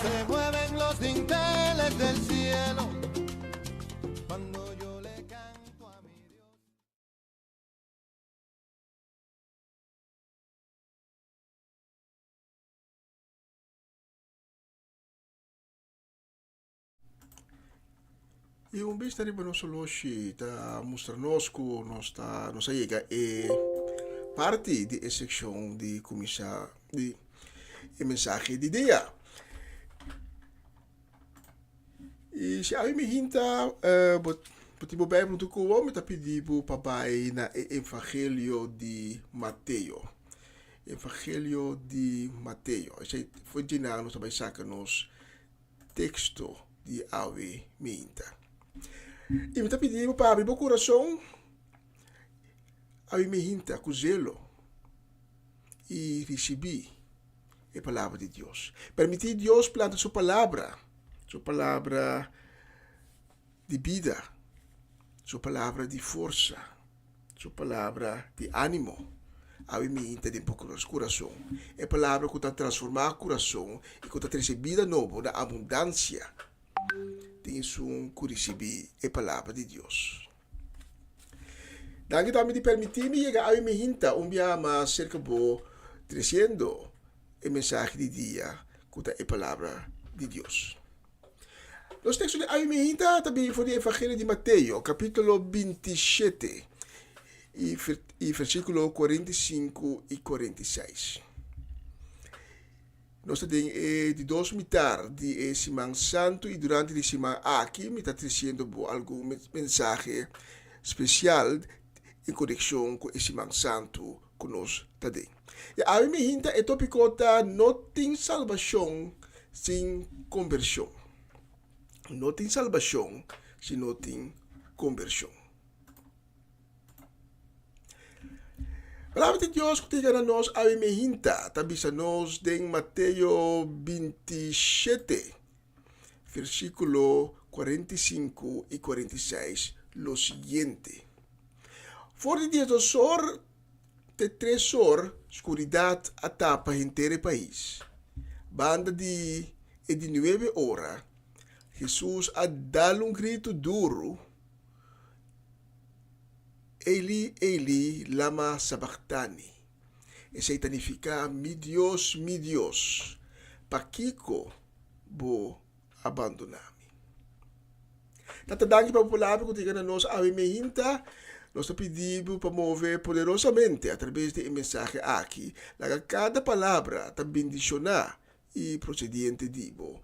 Se mueven los dinteles del cielo cuando yo le canto a mi Dios. Y un bista riba nos oloshi ta mustra nos cu nos ta nos a yega e parti di e seccion di cuminsa di e mensahe di dia. Y si abi mi hinta eh, bo, bo tin bo Bijbel hunto cu bo, mi ta pidi bo pa bai na e Evangelio di Mateo. Evangelio di Mateo. Esei for djina nos ta bai saca nos teksto di awe meinta. I mi ta pidi bo pa abri bo kurason awe meinta ku zelo i risibí e palabra di Dios. Permití Dios planta su palabra, su palabra di bida, su palabra di forsa. Su palabra di ánimo awe minta den bo kurason. E palabra ku ta transformá kurason i ku ta trese bida nobo na abundansia den esun ku risibí e palabra di Dios. Danki tambe di permití mi yega awe minta un biaha mas serka bo tresiendo e mensahe di dia ku ta e palabra di Dios. Nos teksto di awe meinta ta bini for di Evangelio di Mateo, kapítulo 27 i i versíkulo 45 i 46. Nos ta den e di dos mitar di e siman santu i durante di siman aki mi ta tresiendo bo algun mensahe spesial en konekshon ku e siman santu ku nos ta den. I awe mi hinta e topiko ta no tin salbashon sin kombershon. No tin salbashon si no tin kombershon. Palabra di Dios ku ta yega na nos awe mi hinta ta bisa nos den Mateo 27 versíkulo 45 i 46 lo siguiente. For di diesdos or te tres or skuridat a tapa henter e pais. Banda di e di nuebe ora, Hesus a dal un gritu duru. Eli, Eli, lama sabachthani? Esei ta nifiká, Mi Dios, mi Dios, pakiko bo a bandoná mi? Tata, danki pa bo palabra ku ta yega na nos awe meinta. Nos ta pidi bo pa move poderosamente atrabes di e mensahe aki. Laga kada palabra ta bendishoná i prosediente di bo.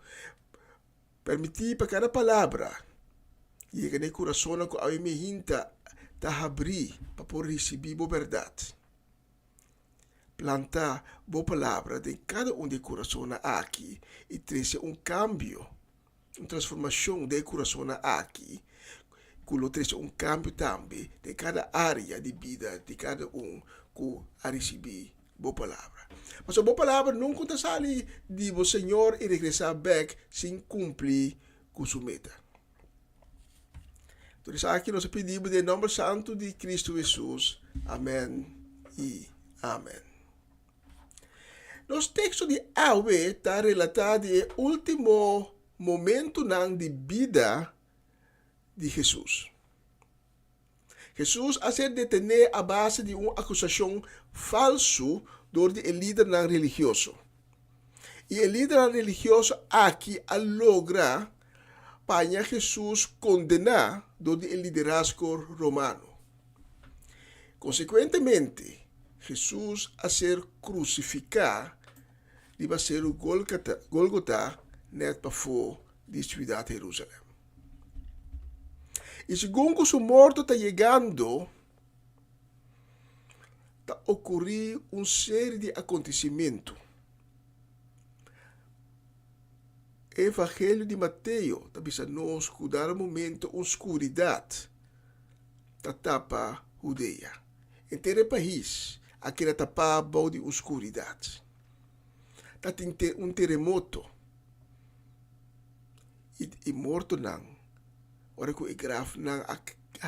Permití pa kada palabra yega na e kurasonnan ku awe meinta ta habrí pa por risibí bo bèrdat. Planta bo palabra den kada un di e kurasonnan aki i trese un kambio, un transformashon den e kurasonnan aki ku lo trese un kambio tambe den kada área di bida di kada un ku a risibí bo palabra. Pasobra bo palabra nunka ta sali di bo Señor i regresá bèk sin kumpli ku su meta. Tur esaki nos a pidi bo den nòmber santu di Kristu Hesus. Amèn i amèn. Nos teksto di awe ta relatá di e último momentunan di bida di Hesus. Hesus a ser detené a base di un akusashon falsu dor di e lidernan religioso. I e lidernan religioso aki a logra paña Hesus kondená dor di e liderazgo romano. Konsekuentemente, Hesus a ser krusifiká riba seru Gólgota nèt pafó di siudat Herúsalèm. I segun ku su morto ta yegando, ta okurí un seri di akontesimentu. E Evangelio di Mateo ta bisa nos ku dado momento un skuridat ta tapa Hudea. Henter e pais a keda tapá bou di un skuridat. Ta tin un teremoto. I e mortonan, ora ku e grafnan a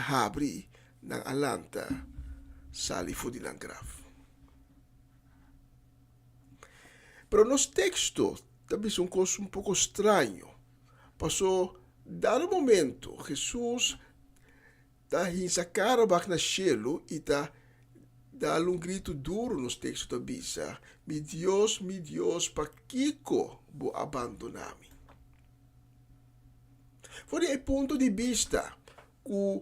habri, nan a lanta sali for di nan graf. Pero nos teksto ta bisa un kos un poko straño, paso dado momento Hesus ta hinsa kara bak na shelu i ta dal un gritu duru, nos teksto ta bisa, Mi Dios, mi Dios, pakiko bo a bandoná mi? For di e punto di bista ku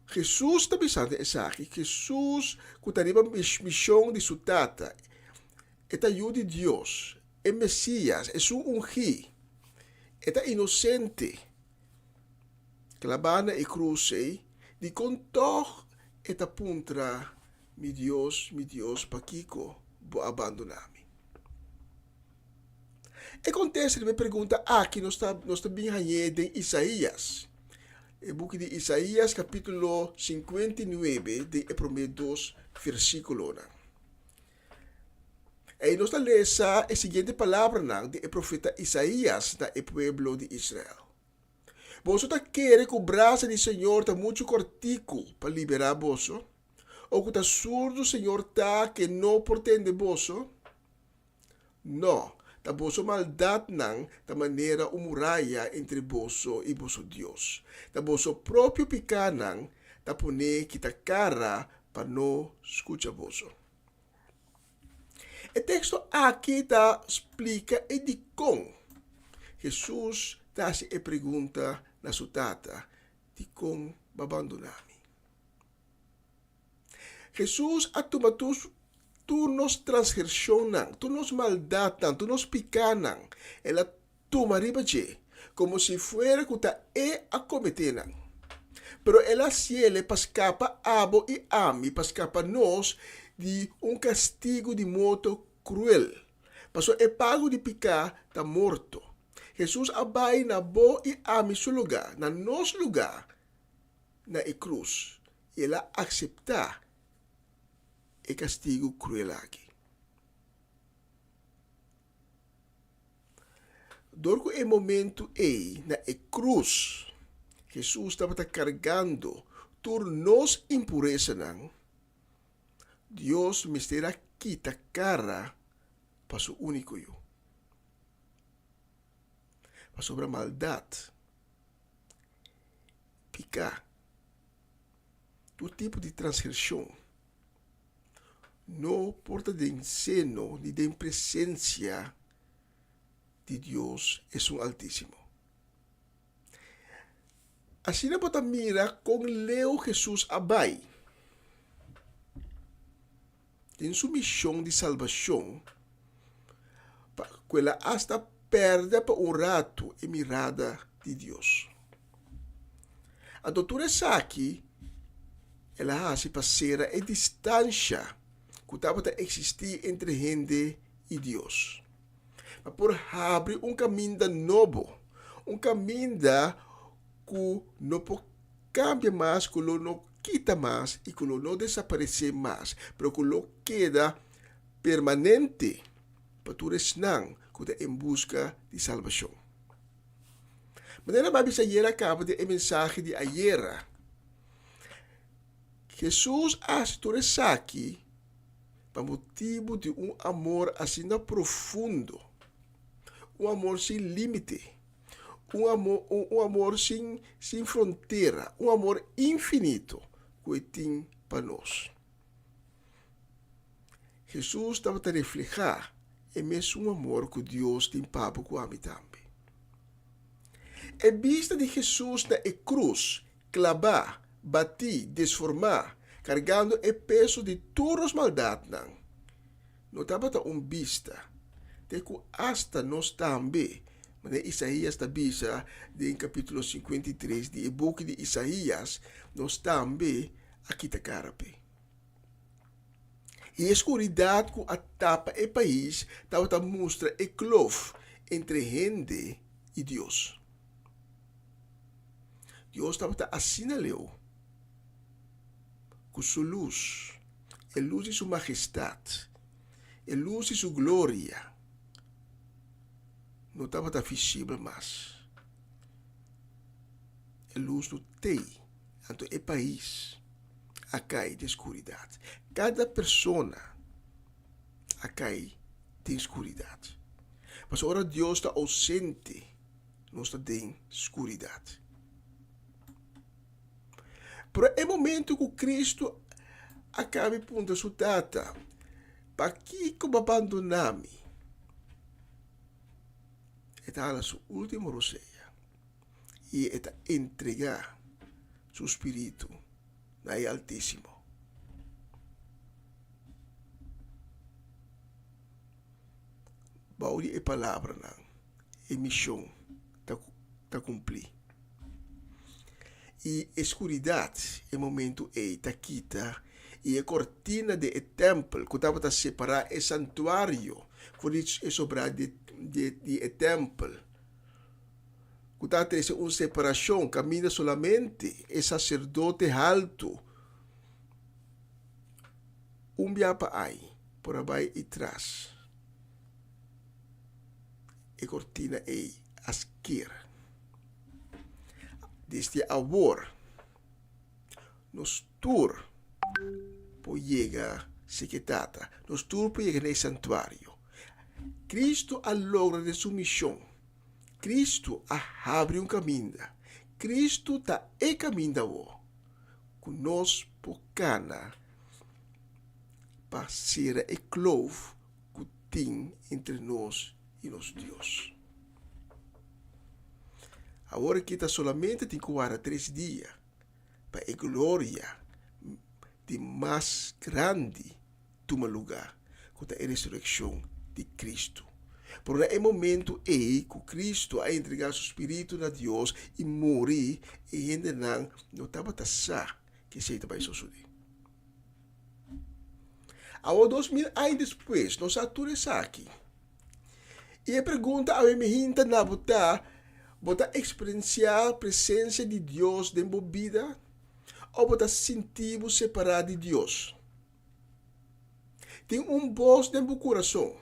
Hesus ta bisando esaki, Hesus ku ta riba mishon di su Tata, e ta Yu di Dios, e Mesias, esun ungí, e ta inosente. Klabá na e krus ei, dikon tòg e ta puntra, Mi Dios, mi Dios, pakiko bo a bandoná mi? E kontesta riba e pregunta aki nos ta nos ta bin hañ'é den Isaías. E buki di Isaías kapítulo 59 den e promé dos versíkulonan. Ei nos ta lesa e siguiente palabranan di e profeta Isaías na e pueblo di Israel. Boso ta kere ku brasa di Señor ta muchu kòrtiku pa liberá boso? O ku ta surdu Señor ta ke no por tende boso? Nò, ta boso maldatnan ta manera un muraya entre boso i boso Dios. Ta boso propio pikánan ta pon'é kita kara pa no skucha boso. E teksto aki ta splika e dikon Hesus ta hasi e pregunta na su Tata, Dikon bo a bandoná mi? Hesus a tuma tur tur nos transgresionnan, tur nos maldatnan, tur nos pikánan, el a tuma riba dje, komo si fuera ku ta e a kometé nan. Pero el a hasiele pa skapa abo i ami, pa skapa nos di un kastigu di morto kruel. Pasobra e pago di piká ta morto. Hesus a bai na bo i ami su lugá, na nos lugá, na e krus, i el a akseptá e kastigu kruel aki. Dor ku e momentu ei na e krus Hesus tabata kargando tur nos impuresanan, Dios mester a kita kara pa su úniko Yu. Pasobra maldat, piká, tur. Tur tipo di transgreshon no por ta den seno ni den presensia di Dios Esun Altísimo. Asina bo ta mira kon leu Hesus a bai den su mishon di salbashon pa ku el a asta pèrdè pa un ratu e mirada di Dios. Anto tur esaki el a hasi pa sera e distansha ku tabata eksistí entre hende i Dios. Pa por habri un kaminda nobo, un kaminda ku no por kambia mas, ku lo no kita mas i ku lo no desaparesé mas, pero ku lo keda permanente pa tur esnan ku ta en buska di salbashon. Manera mi a bisa ayera kaba den e mensahe di ayera, Hesus a hasi tur esaki pa motibu di un amor asina profundo, un amor sin límite, un amor, un amor sin, sin frontera, un amor infinito ku e tin pa nos. Hesus tabata reflehá e mesun amor ku Dios tin pa bo ku ami tambe. E bista di Hesus na e krus, klabá, batí, desformá, kargando e peso di tur nos maldatnan, no tabata un bista te ku asta nos tambe, manera Isaías ta bisa den kapítulo 53 di e buki di Isaías, nos tambe a kita kara p'e. I e skuridat ku a tapa e pais tabata mustra e klof entre hende i Dios. Dios tabata asina leu ku su lus, e lus di su magestat, e lus di su gloria, no tabata visibel mas. E lus no t'ei, anto e pais a kai den skuridat. Kada persona a kai den skuridat. Pasobra ora Dios ta ousente, nos ta den skuridat. Pero e momento ku Kristu a kaba di puntra su Tata, Pakiko bo a bandoná mi? E ta hala su último rosea i e ta entregá su spiritu na e Altísimo. Bou di e palabranan, e mishon ta ta kumplí. I e skuridat e momentu ei ta kita i e kortina di e tèmpel ku tabata separá e santuario for di e sobrá di di e tèmpel, ku ta trese un separashon kaminda solamente e saserdote haltu un bia pa ai por a bai i tras e kortina ei a sker. Desde awor nos tur por yega seke Tata, nos tur por yega na e santuario. Cristo a logra den su mishon. Cristo a habri un kaminda. Cristo ta e kaminda awor ku nos por kana pa sera e kloof ku tin entre nos i nos Dios. Awor aki ta solamente tin ku warda tres dia pa e gloria di mas grandi tuma lugá, ku ta e resurekshon di Kristu. Pero na e momentu ei ku Kristu a entregá su spiritu na Dios i muri, e hendenan no tabata sa ku esei ta bai sosodé. Awor 2000 aña despues nos sa tur esaki. I e pregunta awe mi hinta na bo ta, Bo ta eksperensiá presensia di Dios den bo bida òf bo ta sinti bo separá di Dios? Tin un bos den bo kurason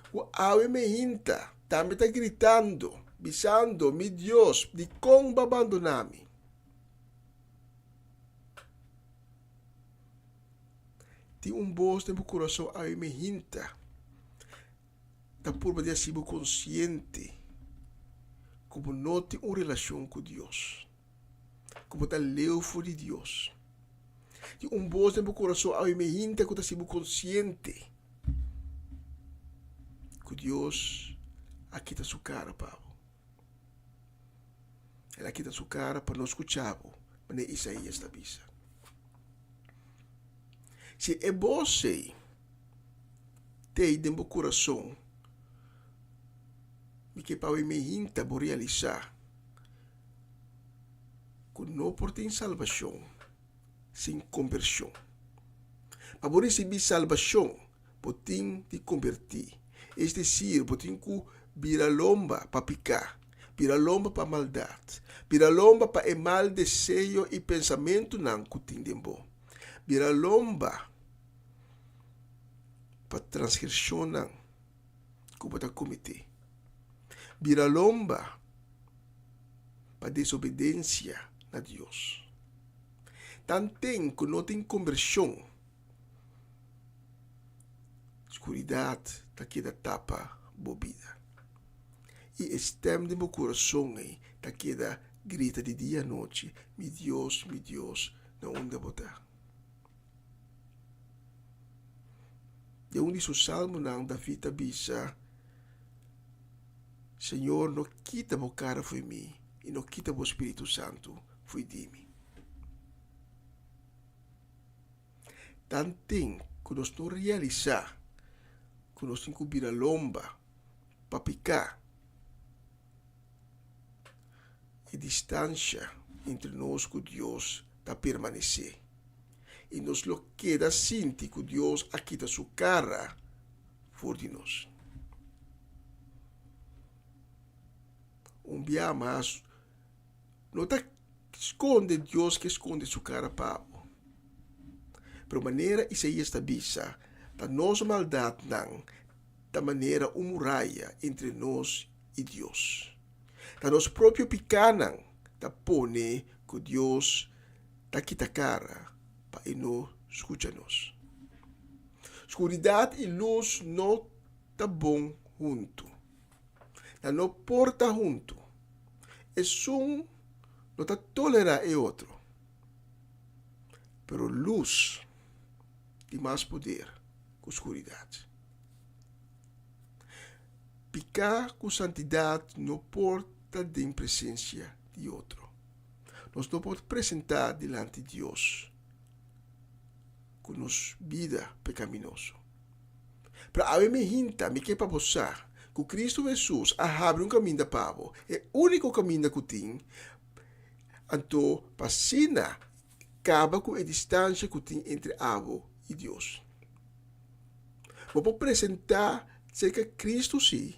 ku awe mi hinta tambe ta gritando, bisando, Mi Dios, dikon bo a bandoná mi? Tin un bos den bo kurason awe mi hinta ta purba di hasi bo konsiente ku bo no tin un relashon ku Dios. ku bo ta leu for di Dios. Tin un bos den bo kurason awe meinta ku ta hasi bo konsiente ku Dios a kita su kara pa bo. El a kita su kara pa no skucha bo, manera Isaías ta bisa. Si e bos ei t'ei den bo kurason, mi ke pa awe meinta bo realisá ku no por tin salbashon sin kombershon. Pa bo risibí salbashon, bo tin di kombertí, es desir, bo tin ku bira lomba pa piká, bira lomba pa maldat, bira lomba pa e mal deseo i pensamentunan ku tin den bo, bira lomba pa transgreshonnan ku bo ta kometé, bira lomba pa desobedensia na Dios. Tanten ku no tin kombershon, skuridat ta keda tapa bo bida i e stèm den bo kurason ei ta keda grita di dia anochi, Mi Dios, mi Dios, na unda bo ta? Den un di su salmonan, David ta bisa, Señor, no kita bo kara fo'i mi i no kita bo spiritu santu fo'i di mi. Tanten ku nos no realisá ku nos tin ku bira lomba pa piká, e distansha entre nos ku Dios ta permanesé i nos lo keda sinti ku Dios a kita su kara for di nos. Un bia mas, no ta skonde Dios ke skonde su kara pa bo. Pero manera Isaías ta bisa, ta nos maldatnan ta manera un muraya entre nos i Dios. Ta nos propio pikánan ta pone ku Dios ta kita kara pa e no skucha nos. Skuridat i lus no ta bon huntu. Nan no por ta huntu. Esun no ta tolerá e otro. Pero lus tin mas poder ku skuridat. Piká ku santidat no por ta den presensia di otro. Nos no por presentá dilanti Dios ku nos bida pekaminoso. Pero awe mi hinta, mi ke pa bo sa ku Kristu Hesus a habri un kaminda pa bo, e úniko kaminda ku tin, anto pa asina kaba ku e distansha ku tin entre abo i Dios. Bo por presentá serka Kristu sí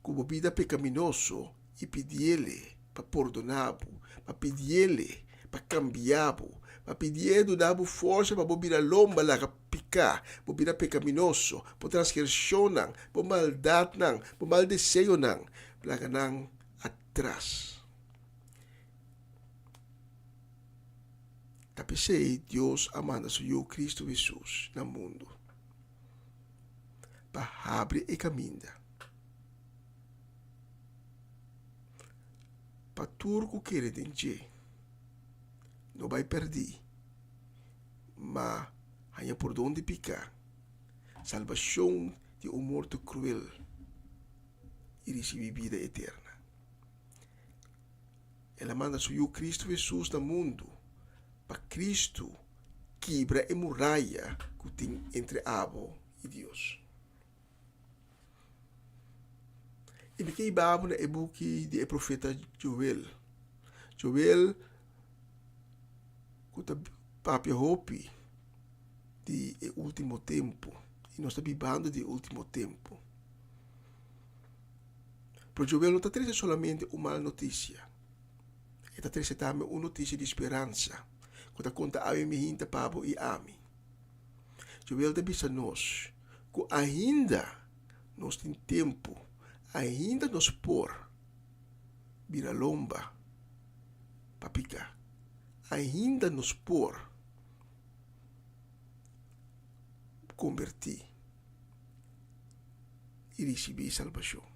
ku bo bida pekaminoso i pidiele pa pordoná bo, pa pidiele pa kambia bo, pa pidié duna bo forsa pa bo bira lomba laga piká, bo bira pekaminoso, bo transgreshonnan, bo maldatnan, bo mal deseonan, laga nan atras. Ta p'esei Dios a manda su Yu Kristu Hesus na mundu pa habri e kaminda pa tur ku kere den dje no bai pèrdí, ma haña pordon di piká, salbashon di un morto kruel i risibí bida eterna. El a manda su Yu Kristu Hesus na mundu pa Kristu kibra e muraya ku tin entre abo i Dios. I mi ke hiba abo na e buki di e profeta Joel. Joel ku ta papia hopi di e ultimo tempu i nos ta bibando di e ultimo tempu. Pero Joel no ta trese solamente un mal notisia. E ta trese tambe un notisia di speransa ku ta konta awe mihinta pa bo i ami. Joel ta bisa nos ku ainda nos tin tempu, ainda nos por bira lomba pa piká, ainda nos por kombertí i risibí salbashon.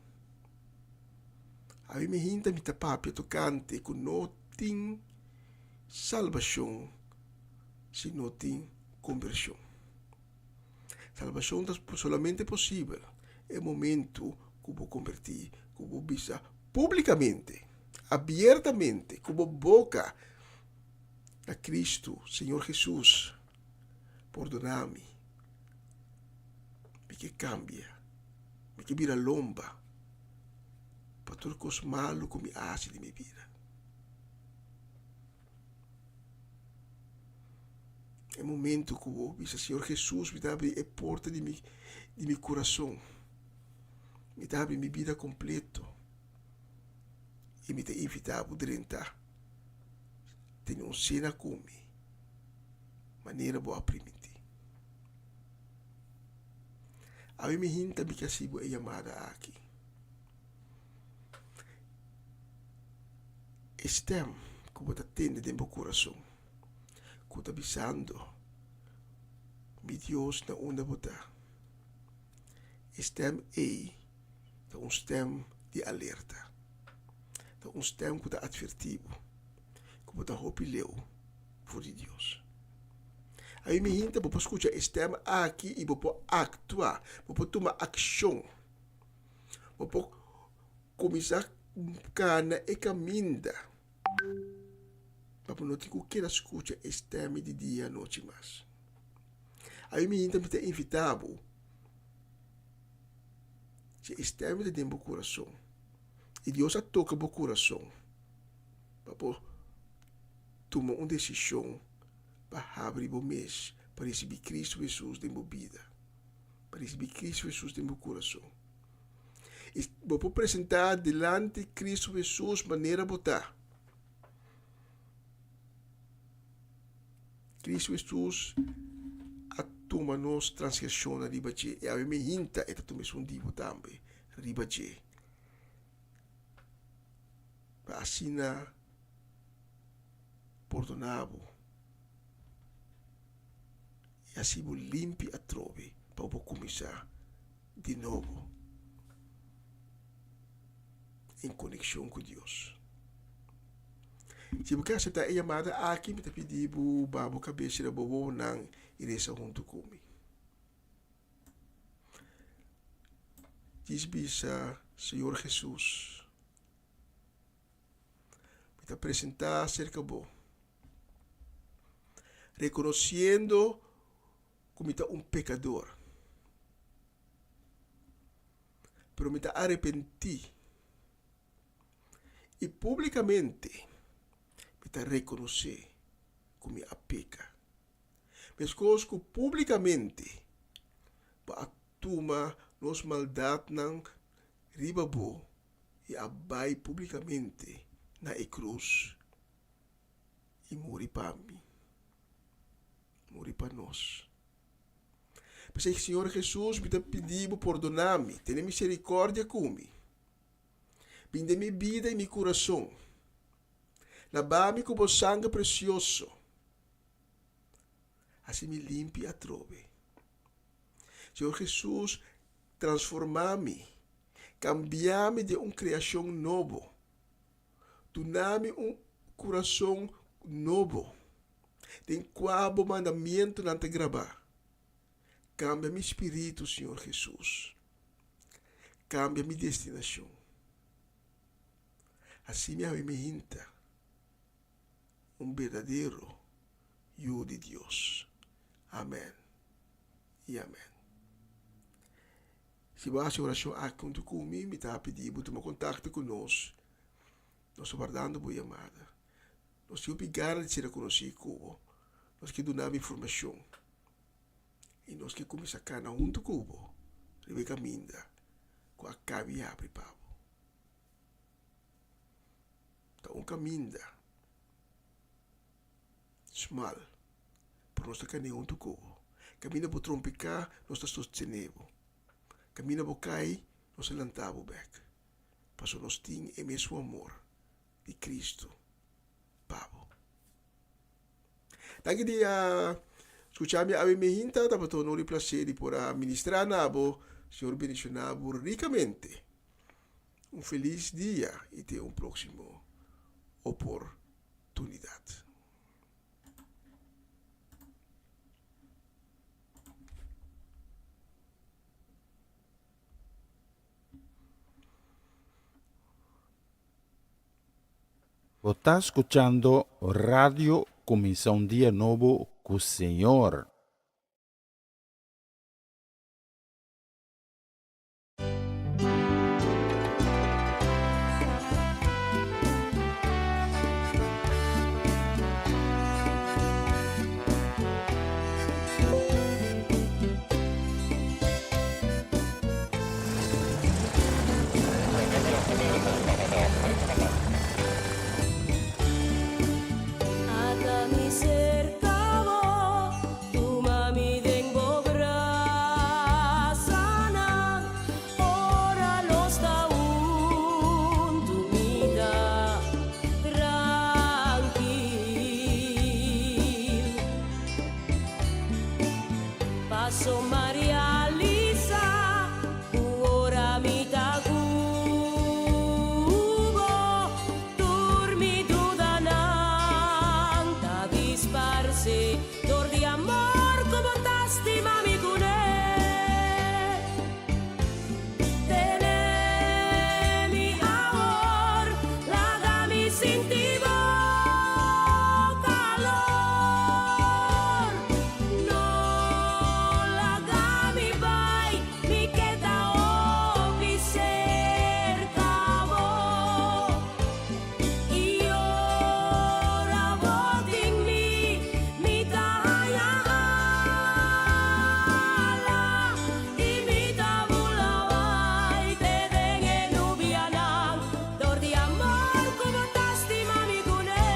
Awe mi hinta mi ta papia tokante ku no tin salbashon si no tin kombershon. Salbashon ta solamente posibel e momentu ku bo kombertí, ku bo bisa públikamente, abiertamente, ku bo boka na Kristu, Señor Hesus, pordoná mi. Mi ke kambia, mi ke bira lomba pa tur kos malu ku mi a hasi den mi bida. E momento ku bo bisa, Señor Hesus, mi ta abri e porta di mi, di mi kurason. Mi ta abri mi bida kompleto. I mi ta invitá bo drenta tene un sena ku mi, manera bo a primintí. Awe mi hinta mi ke hasi bo e yamada aki. E stem ku bo ta tende den bo kurason ku ta bisando, Mi Dios na unda bo ta? E stem ei ta un stem di alerta. Ta un stem ku ta atvertí bo ku bo ta hopi leu for di Dios. Awe mi hinta bo por skucha e stem aki i bo por aktua, bo por tuma akshon. Bo por kuminsá kana e kaminda pa bo no tin ku keda skucha e stèm di dia i anochi mas. Awe mi hinta mi ta invitá bo, si e stèm ta den bo kurason i Dios a toka bo kurason pa bo tuma un desishon pa habri bo mes pa risibí Kristu Hesus den bo bida. Pa risibí Kristu Hesus den bo kurason. I bo por presentá dilanti Kristu Hesus manera bo ta. Kristu Hesus a tuma nos transgreshonnan riba dje i awe mihinta e ta tuma esun di bo tambe riba dje. Pa asina pordoná bo i hasi bo limpi atrobe pa bo kuminsá di nobo en konekshon ku Dios. Si bo ke aseptá e yamada aki, mi ta pidi bo baha bo kabes sera bo wowonan i resa huntu ku mi. Djis bisa, Señor Hesus, mi ta presentá serka bo, rekonosiendo ku mi ta un pekador. Pero mi ta arepentí i públikamente mi ta rekonosé ku mi a peka. Meskos ku públikamente bo a tuma nos maldatnan riba bo i a bai públikamente na e krus i muri pa mi, muri pa nos. P'esei, Señor Hesus, mi ta pidi bo pordona mi, tene misericordia ku mi. Bin den mi bida i mi kurason. Laba mi ku bo sanger presioso. Hasi mi limpi atrobe. Señor Hesus, transforma mi, kambia mi den un kreashon nobo. Duna mi un kurason nobo, den kua bo mandamientonan ta grabá. Kambia mi spiritu, Señor Hesus. Kambia mi destinashon. Hasi mi awe mi hinta un berdadero yu di Dios. Amen i amen. Si bo hasi orashon aki huntu ku mi, mi ta pidi bo tuma kontakto ku nos. Nos ta wardando bo yamada. Nos tin hopi gana di sera konosí ku bo. Nos ke duna bo informashon i nos ke kuminsá kana huntu ku bo riba e kaminda ku a kabi habri pa bo. Ta un kaminda smal, pero nos ta kane huntu ku bo. Kaminda bo trompiká, nos ta sostené bo. Kaminda bo kai, nos ta lanta bo bèk. Pasobra nos tin e mesun amor di Cristo pa bo. Danki di a skucha mi awe mehinta, tabata honor i plaser di por a ministrá na bo. Señor bendishoná bo rikamente. Un felis dia i te un próksimo oportunidat. Bo ta skuchando Radio Kuminsá un Dia Nobo ku Señor. Ata mi cerca bo, tuma mi den bo brasanan, ora nos ta huntu mi ta trankil. Paso Maria Lisa, ku ora mi ta ku bo, tur mi dudanan ta disparse dor di amor ku bo ta stima mi kuné. Tene mi awor, laga mi sinti bo kalor. No laga mi bai, mi keda hopi serka bo. I ora bo tin mi, mi ta haña ala i mi ta bula bai te den e nubianan dor di amor ku bo ta stima mi kuné.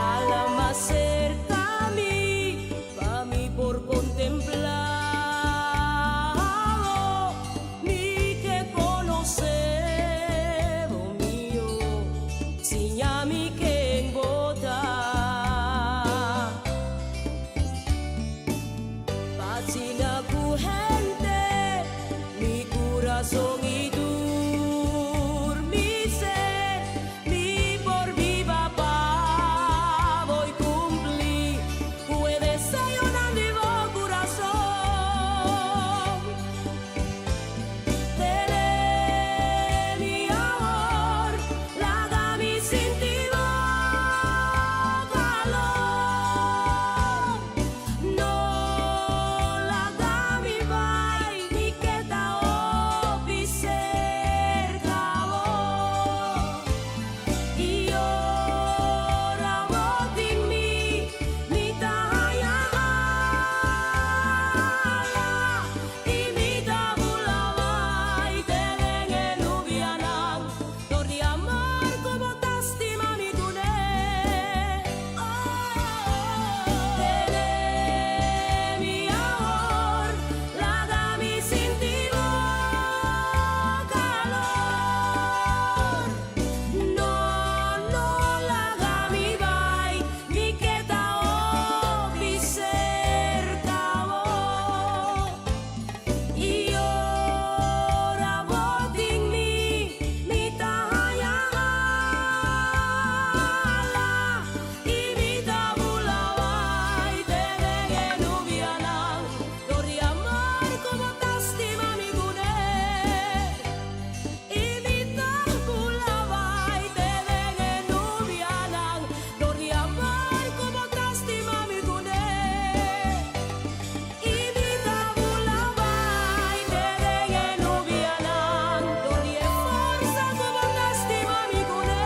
Hala mas serka mi, pa mi por kontemplá bo, mi ke konosé bo mihó, siña mi ken bo ta. Pa asina ku hende mi kurason i tur mi ser, mi por biba pa bo i kumpli ku e deseonan di bo kurason. Tene mi awor, laga mi sinti bo kalor. No laga mi bai, mi keda hopi serka bo. I ora bo tin mi, mi ta haña ala i mi ta bula bai te den e nubianan dor di amor ku bo ta stima mi kuné. Tene mi awor, laga mi sinti bo kalor. No, no laga mi bai, mi keda hopi serka bo. I ora bo tin mi, mi ta haña ala i mi ta bula bai te den e nubianan dor di amor ku bo ta stima mi kuné. I mi ta bula bai te den e nubianan dor di amor ku bo ta stima mi kuné. I mi ta bula bai te den e nubianan dor di e forsa ku bo ta stima mi kuné.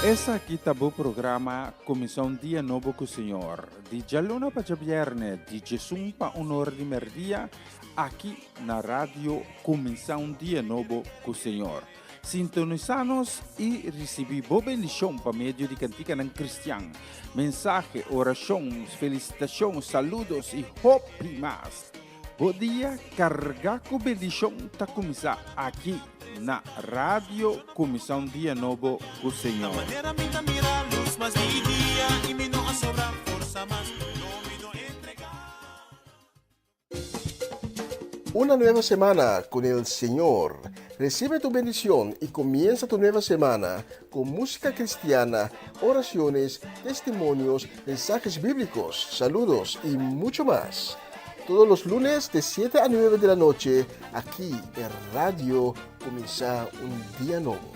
Esaki ta bo programa Kuminsá un Dia Nobo ku Señor, di djaluna pa djabièrnè, di djesun pa un ora di mèrdia, aki na Radio Kuminsá un Dia Nobo ku Señor. Sintonisá nos i risibí bo bendishon pa medio di kantikanan kristian, mensahe, orashon, felisitashon, saludos i hopi mas. Bo dia kargá ku bendishon ta kuminsá aki na Radio Kuminsá un Dia Nobo ku Señor. Una nueva semana con el Señor. Recibe tu bendición y comienza tu nueva semana con música cristiana, oraciones, testimonios, mensajes bíblicos, saludos y mucho más. Todos los lunes de 7 a 9 de la noche, aquí en Radio Comienza un Día Nuevo.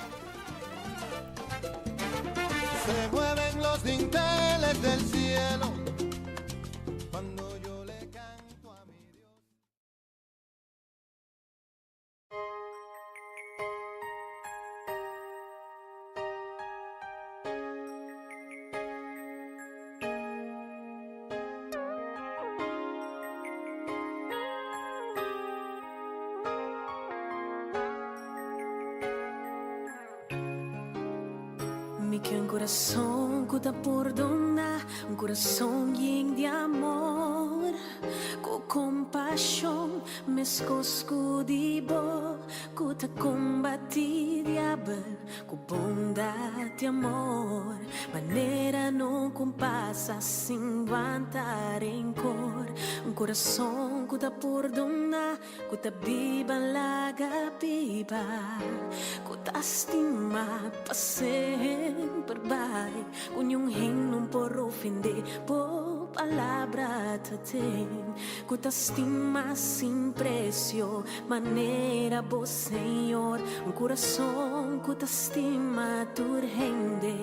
Se mueven los dinteles del cielo cuando yo le canto a mi Dios. Mi ke un kurason ku ta pordona, un kurason yen di amor, ku kompashon meskos ku di bo, ku ta kombatí diabel ku bondat i amor, manera no ku pasa sin wanta renkor, un kurason ku ta pordona. Ku ta biba laga biba, ku ta stima pa semper bai, ku niun hen no por ofendé, bo palabra ta ten, ku ta stima sin presio, manera bo Señor, un kurason ku ta stima tur hende,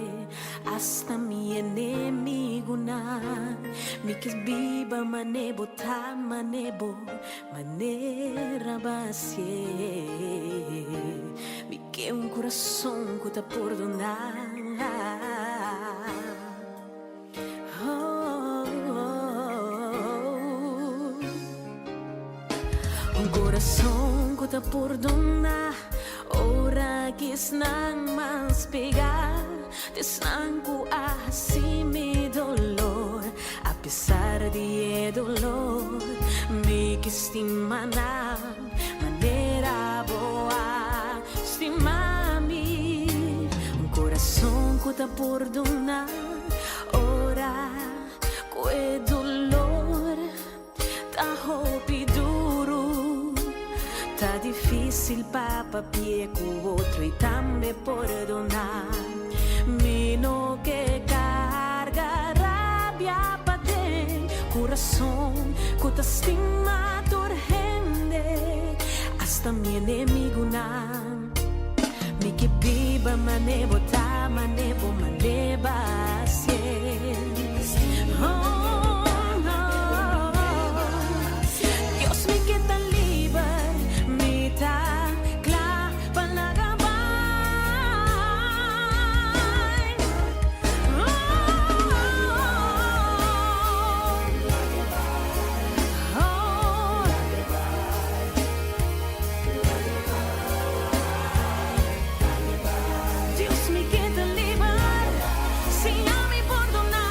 asta mi enemigunan, mi kies biba mane bo ta, mane bo. Manera basie Mi ke un kurason ku ta pordoná oh, oh. Un kurason ku ta pordoná Ora ki esnan mas pegá T'esnan ku a hasi mi dolor A pesar di e dolor Mi ke stima nan Manera bo a stima mi Un kurason ku ta pordoná Ora ku e dolor Ta hopi duru, ta difícil pa papia ku otro i tambe pordoná. Mi no ke karga rabia paden kurason ku ta stima tur hende, asta mi enemigunan. Mi ke biba mane bo ta, mane bo mane basie. Oh, no. Dios mi ke ta liber, mi ta kla pa laga bai. Oh, oh. Dios mi ke ta liber, siña mi pordoná.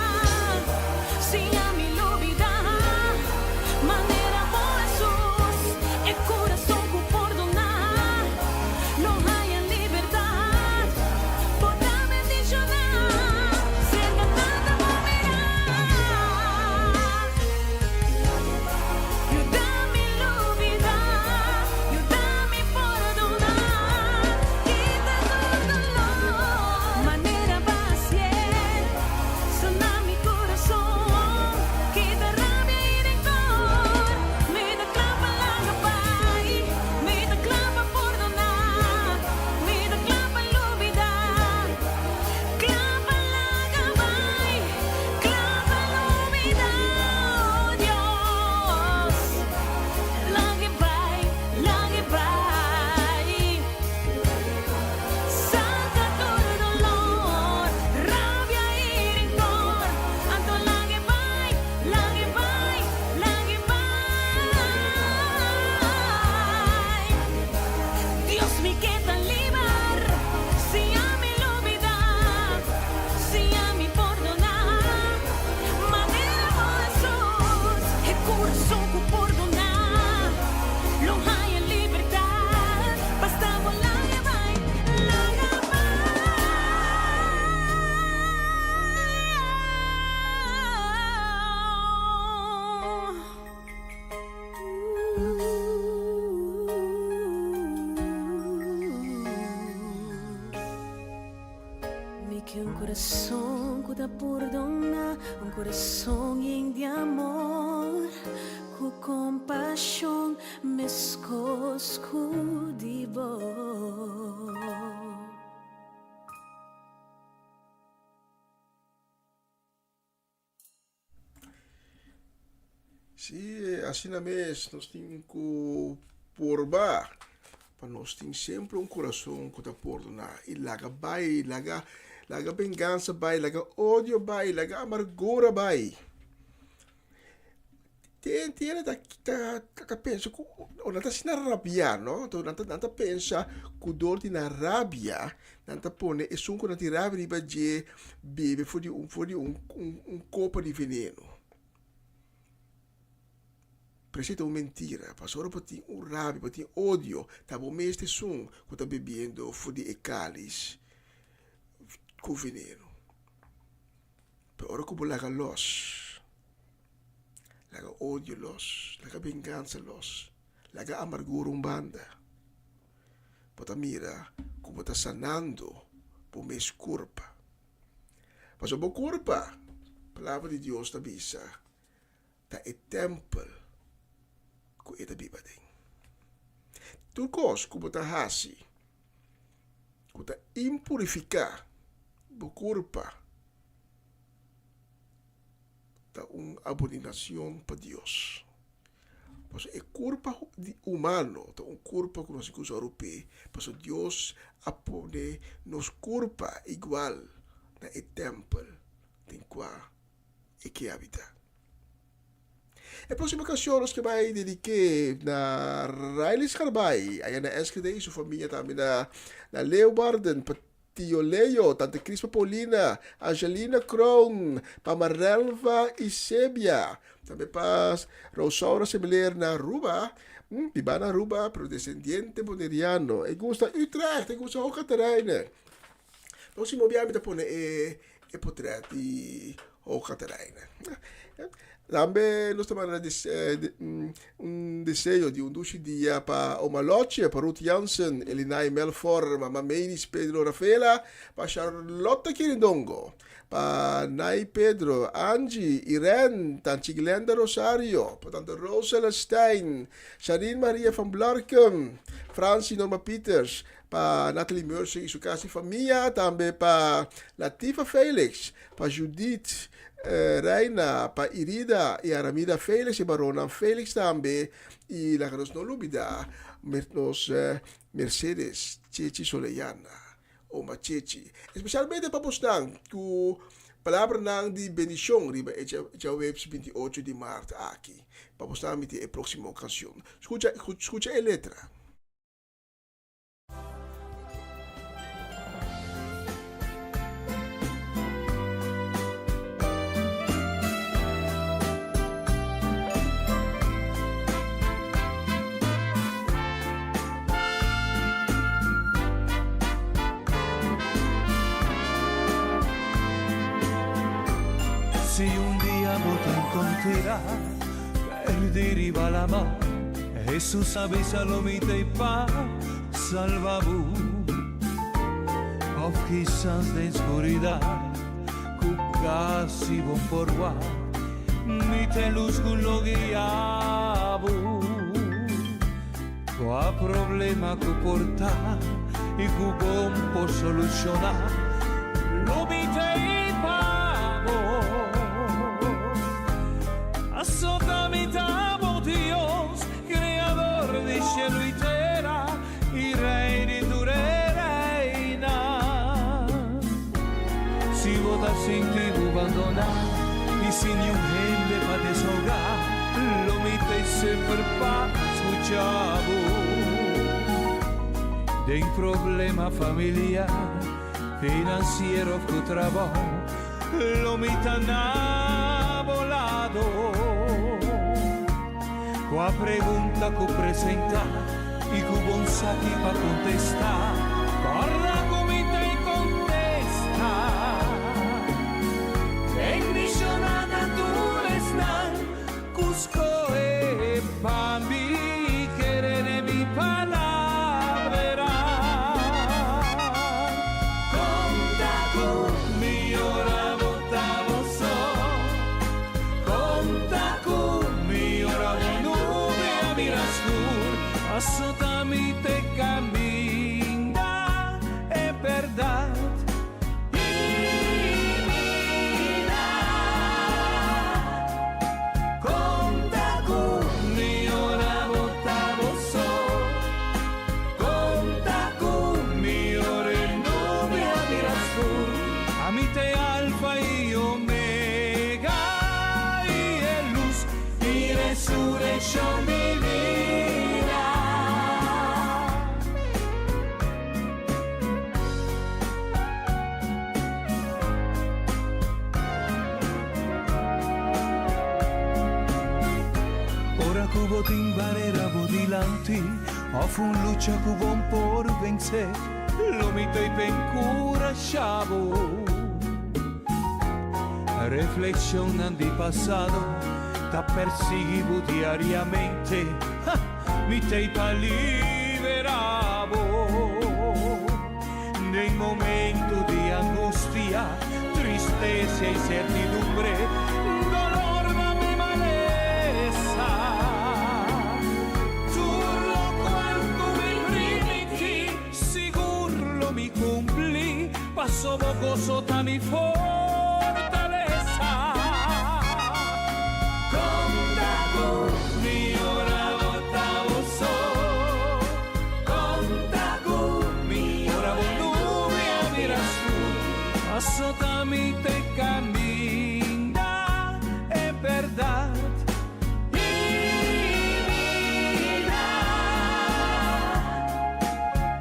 kurason ku ta pordoná, un kurason yen di amor, ku kompashon meskos ku di bo. Sí, asina mes nos tin ku purba pa nos tin semper un kurason ku ta pordoná i laga bai, laga laga bengansa bai, laga odio bai, laga amargura bai. Tin hende ta ta ta pensa ku o nan ta asina rabiá no, anto nan ta nan ta pensa ku dor di nan rabia nan ta pone esun ku nan tin rabia riba dje bebe for di un for di un un kopa di veneno. Pero esei ta un mentira, pasobra ora bo tin un rabia, bo tin odio, ta bo mes ta esun ku ta bebiendo for di e kalis ku veneno. Pero ora ku bo laga los, laga odio los, laga vengansa los, laga amargura un banda, bo ta mira ku bo ta sanando bo mes kurpa. Pasobra bo kurpa, Palabra di Dios ta bisa, ta e tèmpel ku e ta biba aden. Tur kos ku bo ta hasi ku ta impurifiká bo kurpa ta un abominacion pa Dios. Pasobra e kurpa di humano ta un kurpa ku nos tin ku usa rup'é, pasobra Dios a pone nos kurpa igual na e tèmpel den kua e ke habitá. E próksimo kanshon nos ke bai dedik'é na Riley Scharbaai, aya na Enschede i su famia tambe na Leeuwarden pa Tio Leo, Tante Crispa Paulina, Angelina Kroon, pa Marelva i Sebia, tambe pa Rosaura Semeleer na Aruba, biba na Aruba pero descendiente boneriano, e gusta Utrecht, e gusta Hoog Catharijne. Próximo biaha mi ta pone e e potret di Hoog Catharijne. Tambe nos ta manda un deseo di un dushi dia pa Oma Lotje, pa Ruth Jansen, Elinay Melfor, Mama Menis Pedro Rafaela, pa Charlotte Kirindongo, pa Nay Pedro, Angie, Irene, Tanchi Glenda Rosario, pa Tante Rose Celestijn, Sharine Maria van Blarkum, Francie Norma Pieters, pa Natalie Mercy y su casa y famia, tambe pa Latifa Felix, pa Judith Reina, pa Irida y Aramida Felix y baronnan Felix tambe, y laga nos no lubida nos Mercedes Chechi Soleyana, Oma Chechi. Especialmente pa bosnan cu palabranan di bendicion riba e djaweps 28 di maart aki. Pa bosnan mi tin e proximo cancion. Scucha, scucha e letra. Si un dia bo ta encontra perdi riba lama, Hesus a bisa lo mi t'ei pa salba bo. Of kisas den skuridat ku kasi bo por wak, mi t'e lus ku lo guia bo. Kua problema ku por ta i ku bon por solushoná, lo mi t'ei pa bo. Asota mi ta bo Dios, Kreador di shelu i tera, i Rei di tur e reinan. Si bo ta sinti bo bandoná i sin niun hende pa desahogá, lo mi t'ei semper pa skuchá bo. Den problema familiar, finansiero òf ku trabou, lo mi ta na bo lado. Kua pregunta ku presentá i ku bon saki pa kontestá, kòrda ku mi ta e kontesta. Bendishoná ta tur esnan ku skohe pa mi kere den mi palabranan. Konta ku mi. skur, paso ta mi te kaminda, e bèrdat i bida. Konta ku mi ora bo ta bo so, konta ku mi ora e nubia bira skur, ami t'e alfa i omega i e lus i resurekshon di bida. Ora ku bo tin barera bo dilanti òf un lucha ku bo por vensé, lo mi ta ei pa enkurashá bo. Reflekshonnan di pasado ta persiguí bo diariamente, ha, mi ta ei pa liberá bo. Den momento di angustia, tristesa i sertidumbre, dolor na mi malesa, tur lokual ku mi primintí, sigur lo mi kumpli, paso bo goso ta mi fortalesa. Konta ku mi ora bo ta bo so, konta ku mi ora bo nubia bira skur, paso ta mi te kaminda, e bèrdat i bida.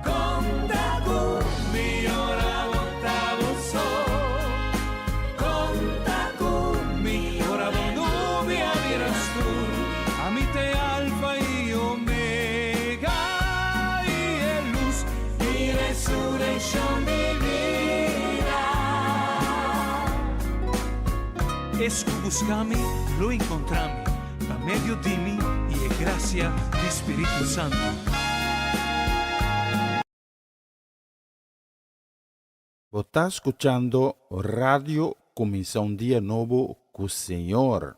Konta ku mi ora bo ta bo so, konta ku mi ora bo nubia bira skur, ami t'e alfa i omega i e lus i resurekshon di bida. Es ku buska mi lo enkontrá mi, pa medio di mi i e grasia di Spiritu Santu. Bo ta skuchando Radio Kuminsá un Dia Nobo ku Señor.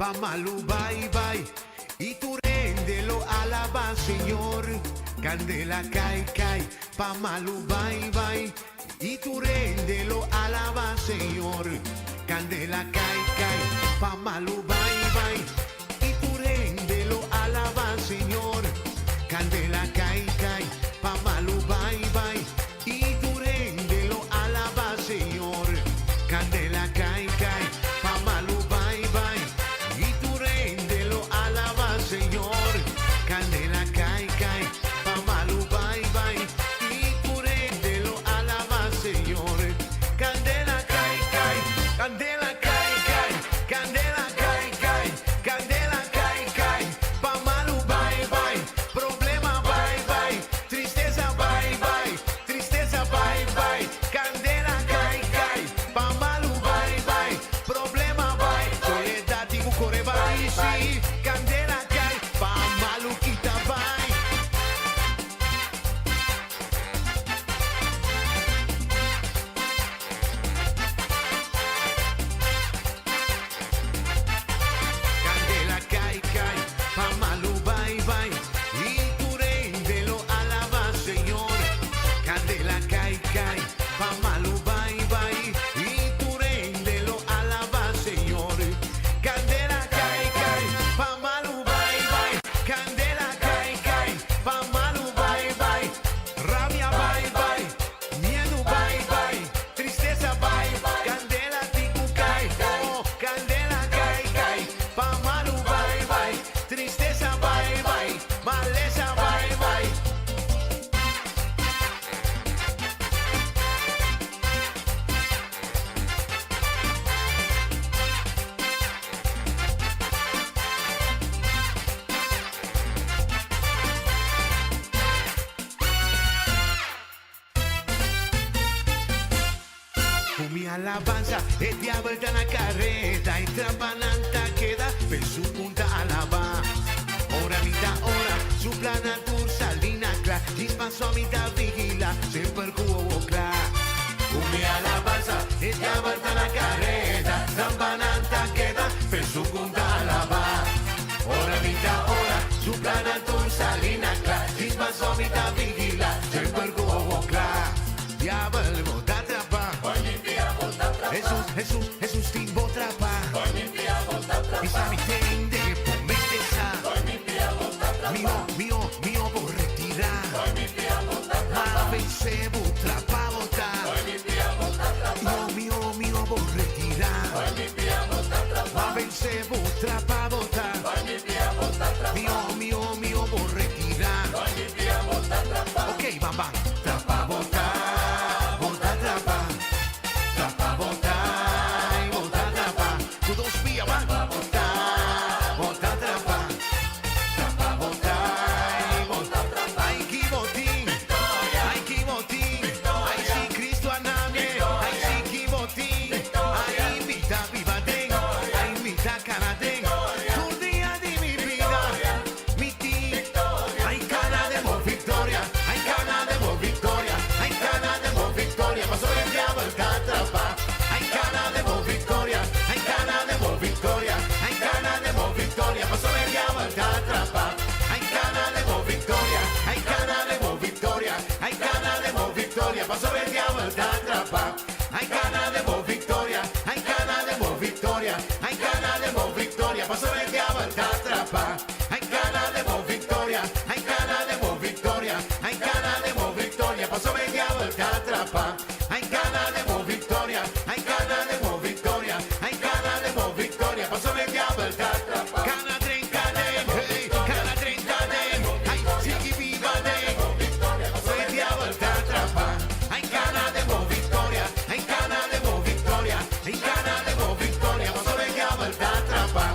pa malu bai bai I tur hende lo alabá Señor. Kandela kai kai pa malu bai bai I tur hende lo alabá Señor. Kandela kai kai pa malu bai bai I tur hende lo alabá Señor. Kandela kai kai pa malu bai bai I tur hende lo alabá Señor. Kandela kai kai pa malu bai bai I tur hende lo alabá Señor. Kandela kai kai pa malu bai bai I tur hende lo alabá Señor. Kandela kai kai, kandela kai kai, kandela kai kai, kandela kai kai pa malu bai bai, problema bai bai, tristesa bai bai, tristesa bai bai, kandela kai kai, pa malu bai bai, problema bai, soledad tin ku kore bai, sí, kandela kai, pa malu kita bai. Kandela kai kai, pa malu bai bai, I tur hende lo alabá Señor. Kandela kai kai, pa malu bai bai, I tur hende lo alabá Señor. Kandela kai kai, pa malu bai bai, Kandela kai kai, pa malu bai bai, Rabia bai bai, miedu bai bai, tristesa bai, kandela tin ku kai, oh, kandela kai kai, pa malu bai bai, tristesa bai bai, malesa bai bai. Ku mi alabansa e diabel ta na kareda i trampanan ta keda pe su punta alabá. Ora mi ta ora, su plannan tur sali na kla, djis paso mi ta vigilá, semper ku wowo kla. Ku mi alabansa e diabel ta na kareda, trampanan ta keda pe su punta alabá. Ora mi ta ora, su plannan tur sali na kla, djis paso mi ta vigilá, semper ku wowo kla. Diabel bo ta trapa. Hesus, Hesus, Hesus tin bo trapa. Mi sa mi tende bo mester sa. Mihó, mihó, mihó bo retirá. Ma vense bo trapa bo ta. Mihó, mihó, mihó bo retirá. Ma vense bo trapa bo ta. Mihó, mihó, mihó bo retirá. Ok, ban ban. Trapa bo ta, bo ta trapa. Trapa bo ta, bo ta trapa. Ku dos pia ban. Bo ta, bo ta trapa. Trapa bo ta, bo ta trapa. Ai ki bo tin, ai ki bo tin. Ai si Cristo a name, ai si ki bo tin. Ai mi ta biba den, ai mi ta kana den. Tur dia di mi bida, mi tin. Ai kana den bo viktoria, ai kana den bo viktoria, ai kana den bo viktoria, pasobra e diabel ta trapa. Ai kana den bo viktoria, ai kana den bo viktoria, ai kana den bo viktoria, pasobra e diabel ta trapa. Ai kana den bo viktoria, ai kana den bo viktoria, ai kana den bo viktoria, pasobra e diabel ta trapa. Ai kana den bo viktoria, ai kana den bo viktoria, ai kana den bo viktoria, pasobra e diabel ta trapa. Ai kana den bo viktoria, ai kana den bo viktoria, ai kana den bo viktoria, pasobra e diabel ta trapa. Ai kana den bo viktoria, ai kana den bo viktoria, ai kana den bo viktoria, pasobra e diabel ta trapa. Kana drenka den, hey, kana drenka den, ai sigui biba den, pasobra e diabel ta trapa. Ai kana den bo viktoria, ai kana den bo viktoria, ai kana den bo viktoria, pasobra e diabel ta trapa.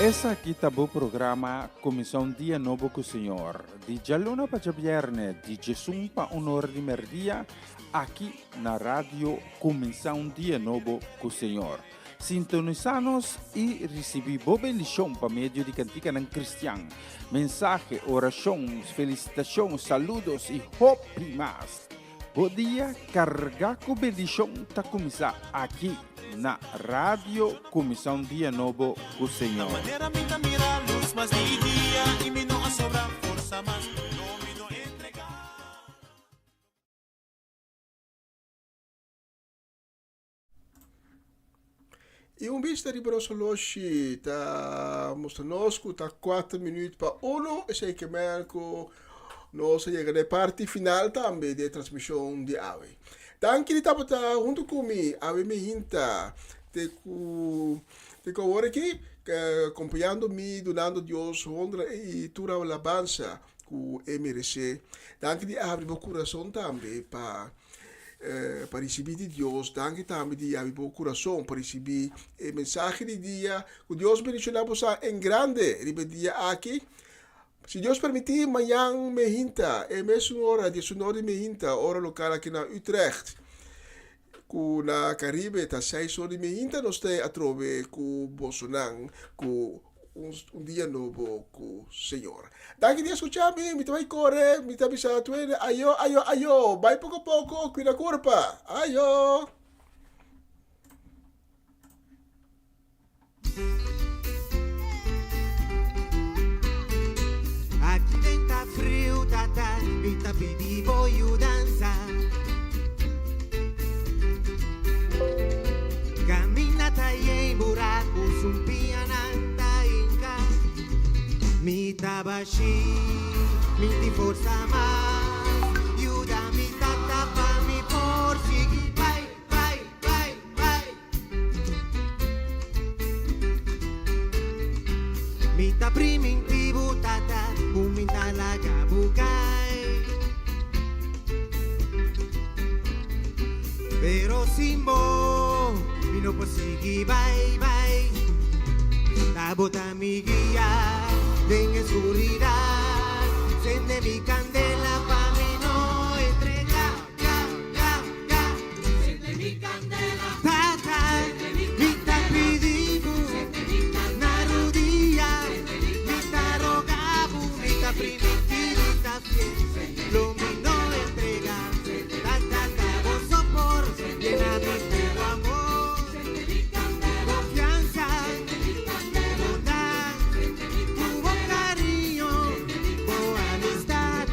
Esaki ta bo programa Kuminsá un Dia Nobo ku Señor, di djaluna pa djabièrnè di djesun pa un ora di mèrdia, aki na Radio Kuminsá un Dia Nobo ku Señor. Sintonisá nos i risibí bo bendishon pa medio di kantikanan kristian, mensahe, orashon, felisitashon, saludos i hopi mas. Bo dia kargá ku bendishon ta kuminsá aki na Radio Kuminsá un Dia Nobo ku Señor. I un bista riba nos holoshi ta mustra nos ku ta kuater minuut pa uno. Esei ke men ku nos a yega na e parti final tambe di e transmishon di awe. Danki di tabata huntu ku mi awe mi hinta te ku te ku awor aki kompañando mi dunando Dios honra i tur alabansa ku e meresé. Danki di abri bo kurason tambe pa pa ricibi di Dios. Danki tambe di yabi bo curason pa ricibi e mensahe di dia. Cu Dios bendiciona bosa en grande riba e dia aki. Si Dios permiti, mañan me hinta e mesun ora, diesunor di me hinta, ora local aki na Utrecht, cu na Caribe ta seis or di me hinta, nos ta atrobe cu bosonan cu Un un dia nobo ku Señor. Danki di a skucha mi, mi ta bai kore, mi ta bisa tur hende ayo, ayo, ayo, bai poko poko, kuida kurpa, ayo. Aki den ta friu tata, mi ta pidi bo yudansa. Caminda ta yen buracu, sumpianan ta hinca. Mi ta bashi, mi tin forsa mas. Yuda mi tata pa mi por sigui bai, bai, bai, bai. Mi ta priminti bo tata cu mi ta laga bo cai. Pero sin bo mi no por sigui bai bai. Ta bo ta mi guia den e scuridad. Cende mi candela pa mi no entrega ga ga ga. Cende mi candela Tata mi ta pidi bo na rudia mi ta roga bo mi ta priminti mi ta fiel lo mi no entrega Tata ta bo sopor yena mi cu bo amor confianza bondad cu bo cariño bo amistad.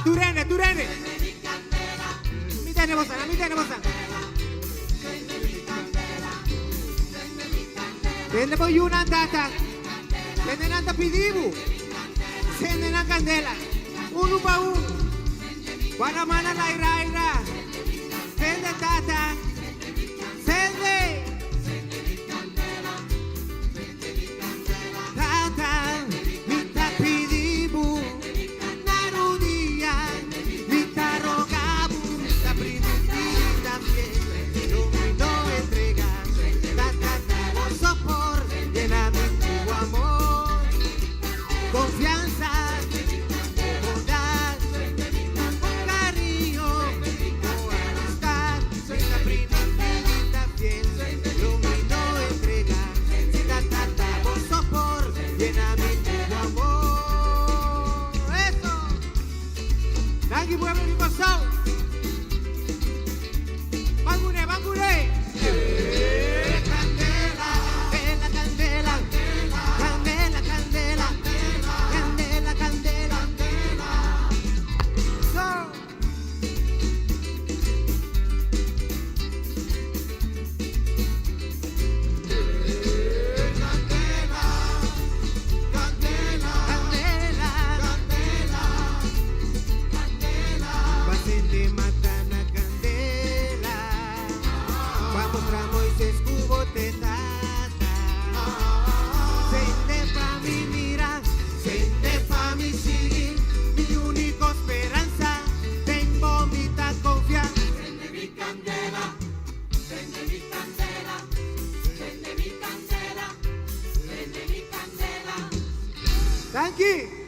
Turene, turene. Mi tene bosa, mi tene bosa. Tende bo yunan tata. Tende nan ta pidibu. Sende nan kandela. Unu pa un. Guardamana laira aira. Sende tata. Sende. Tata, mi ta pidibu. Na rudia. Mi ta rogabu. Mi ta primintí tambe. Lo mi no entregá. Tata, bo so por. Yena mi ku amor. Konfiansa. Bondat. Ku kariño. Ku amistat. Mi ta primintí tambe. Lo mi no entregá. Tata, bo so por. Yena mi ku amor. Eso. Danki pueblo di Kòrsou. Ban kuné, ban kuné. Kandela, kandela, kandela, kandela, kandela, kandela, kandela. So. Kandela, kandela, kandela. Pa sende mata na kandela. Pa mustra Moises ku bo ta tata. Sende pa mi mira, sende pa mi sigui. Mi úniko speransa, den bo mi ta konfia. Sende mi kandela, sende mi kandela, sende mi kandela, sende mi kandela. Thank you.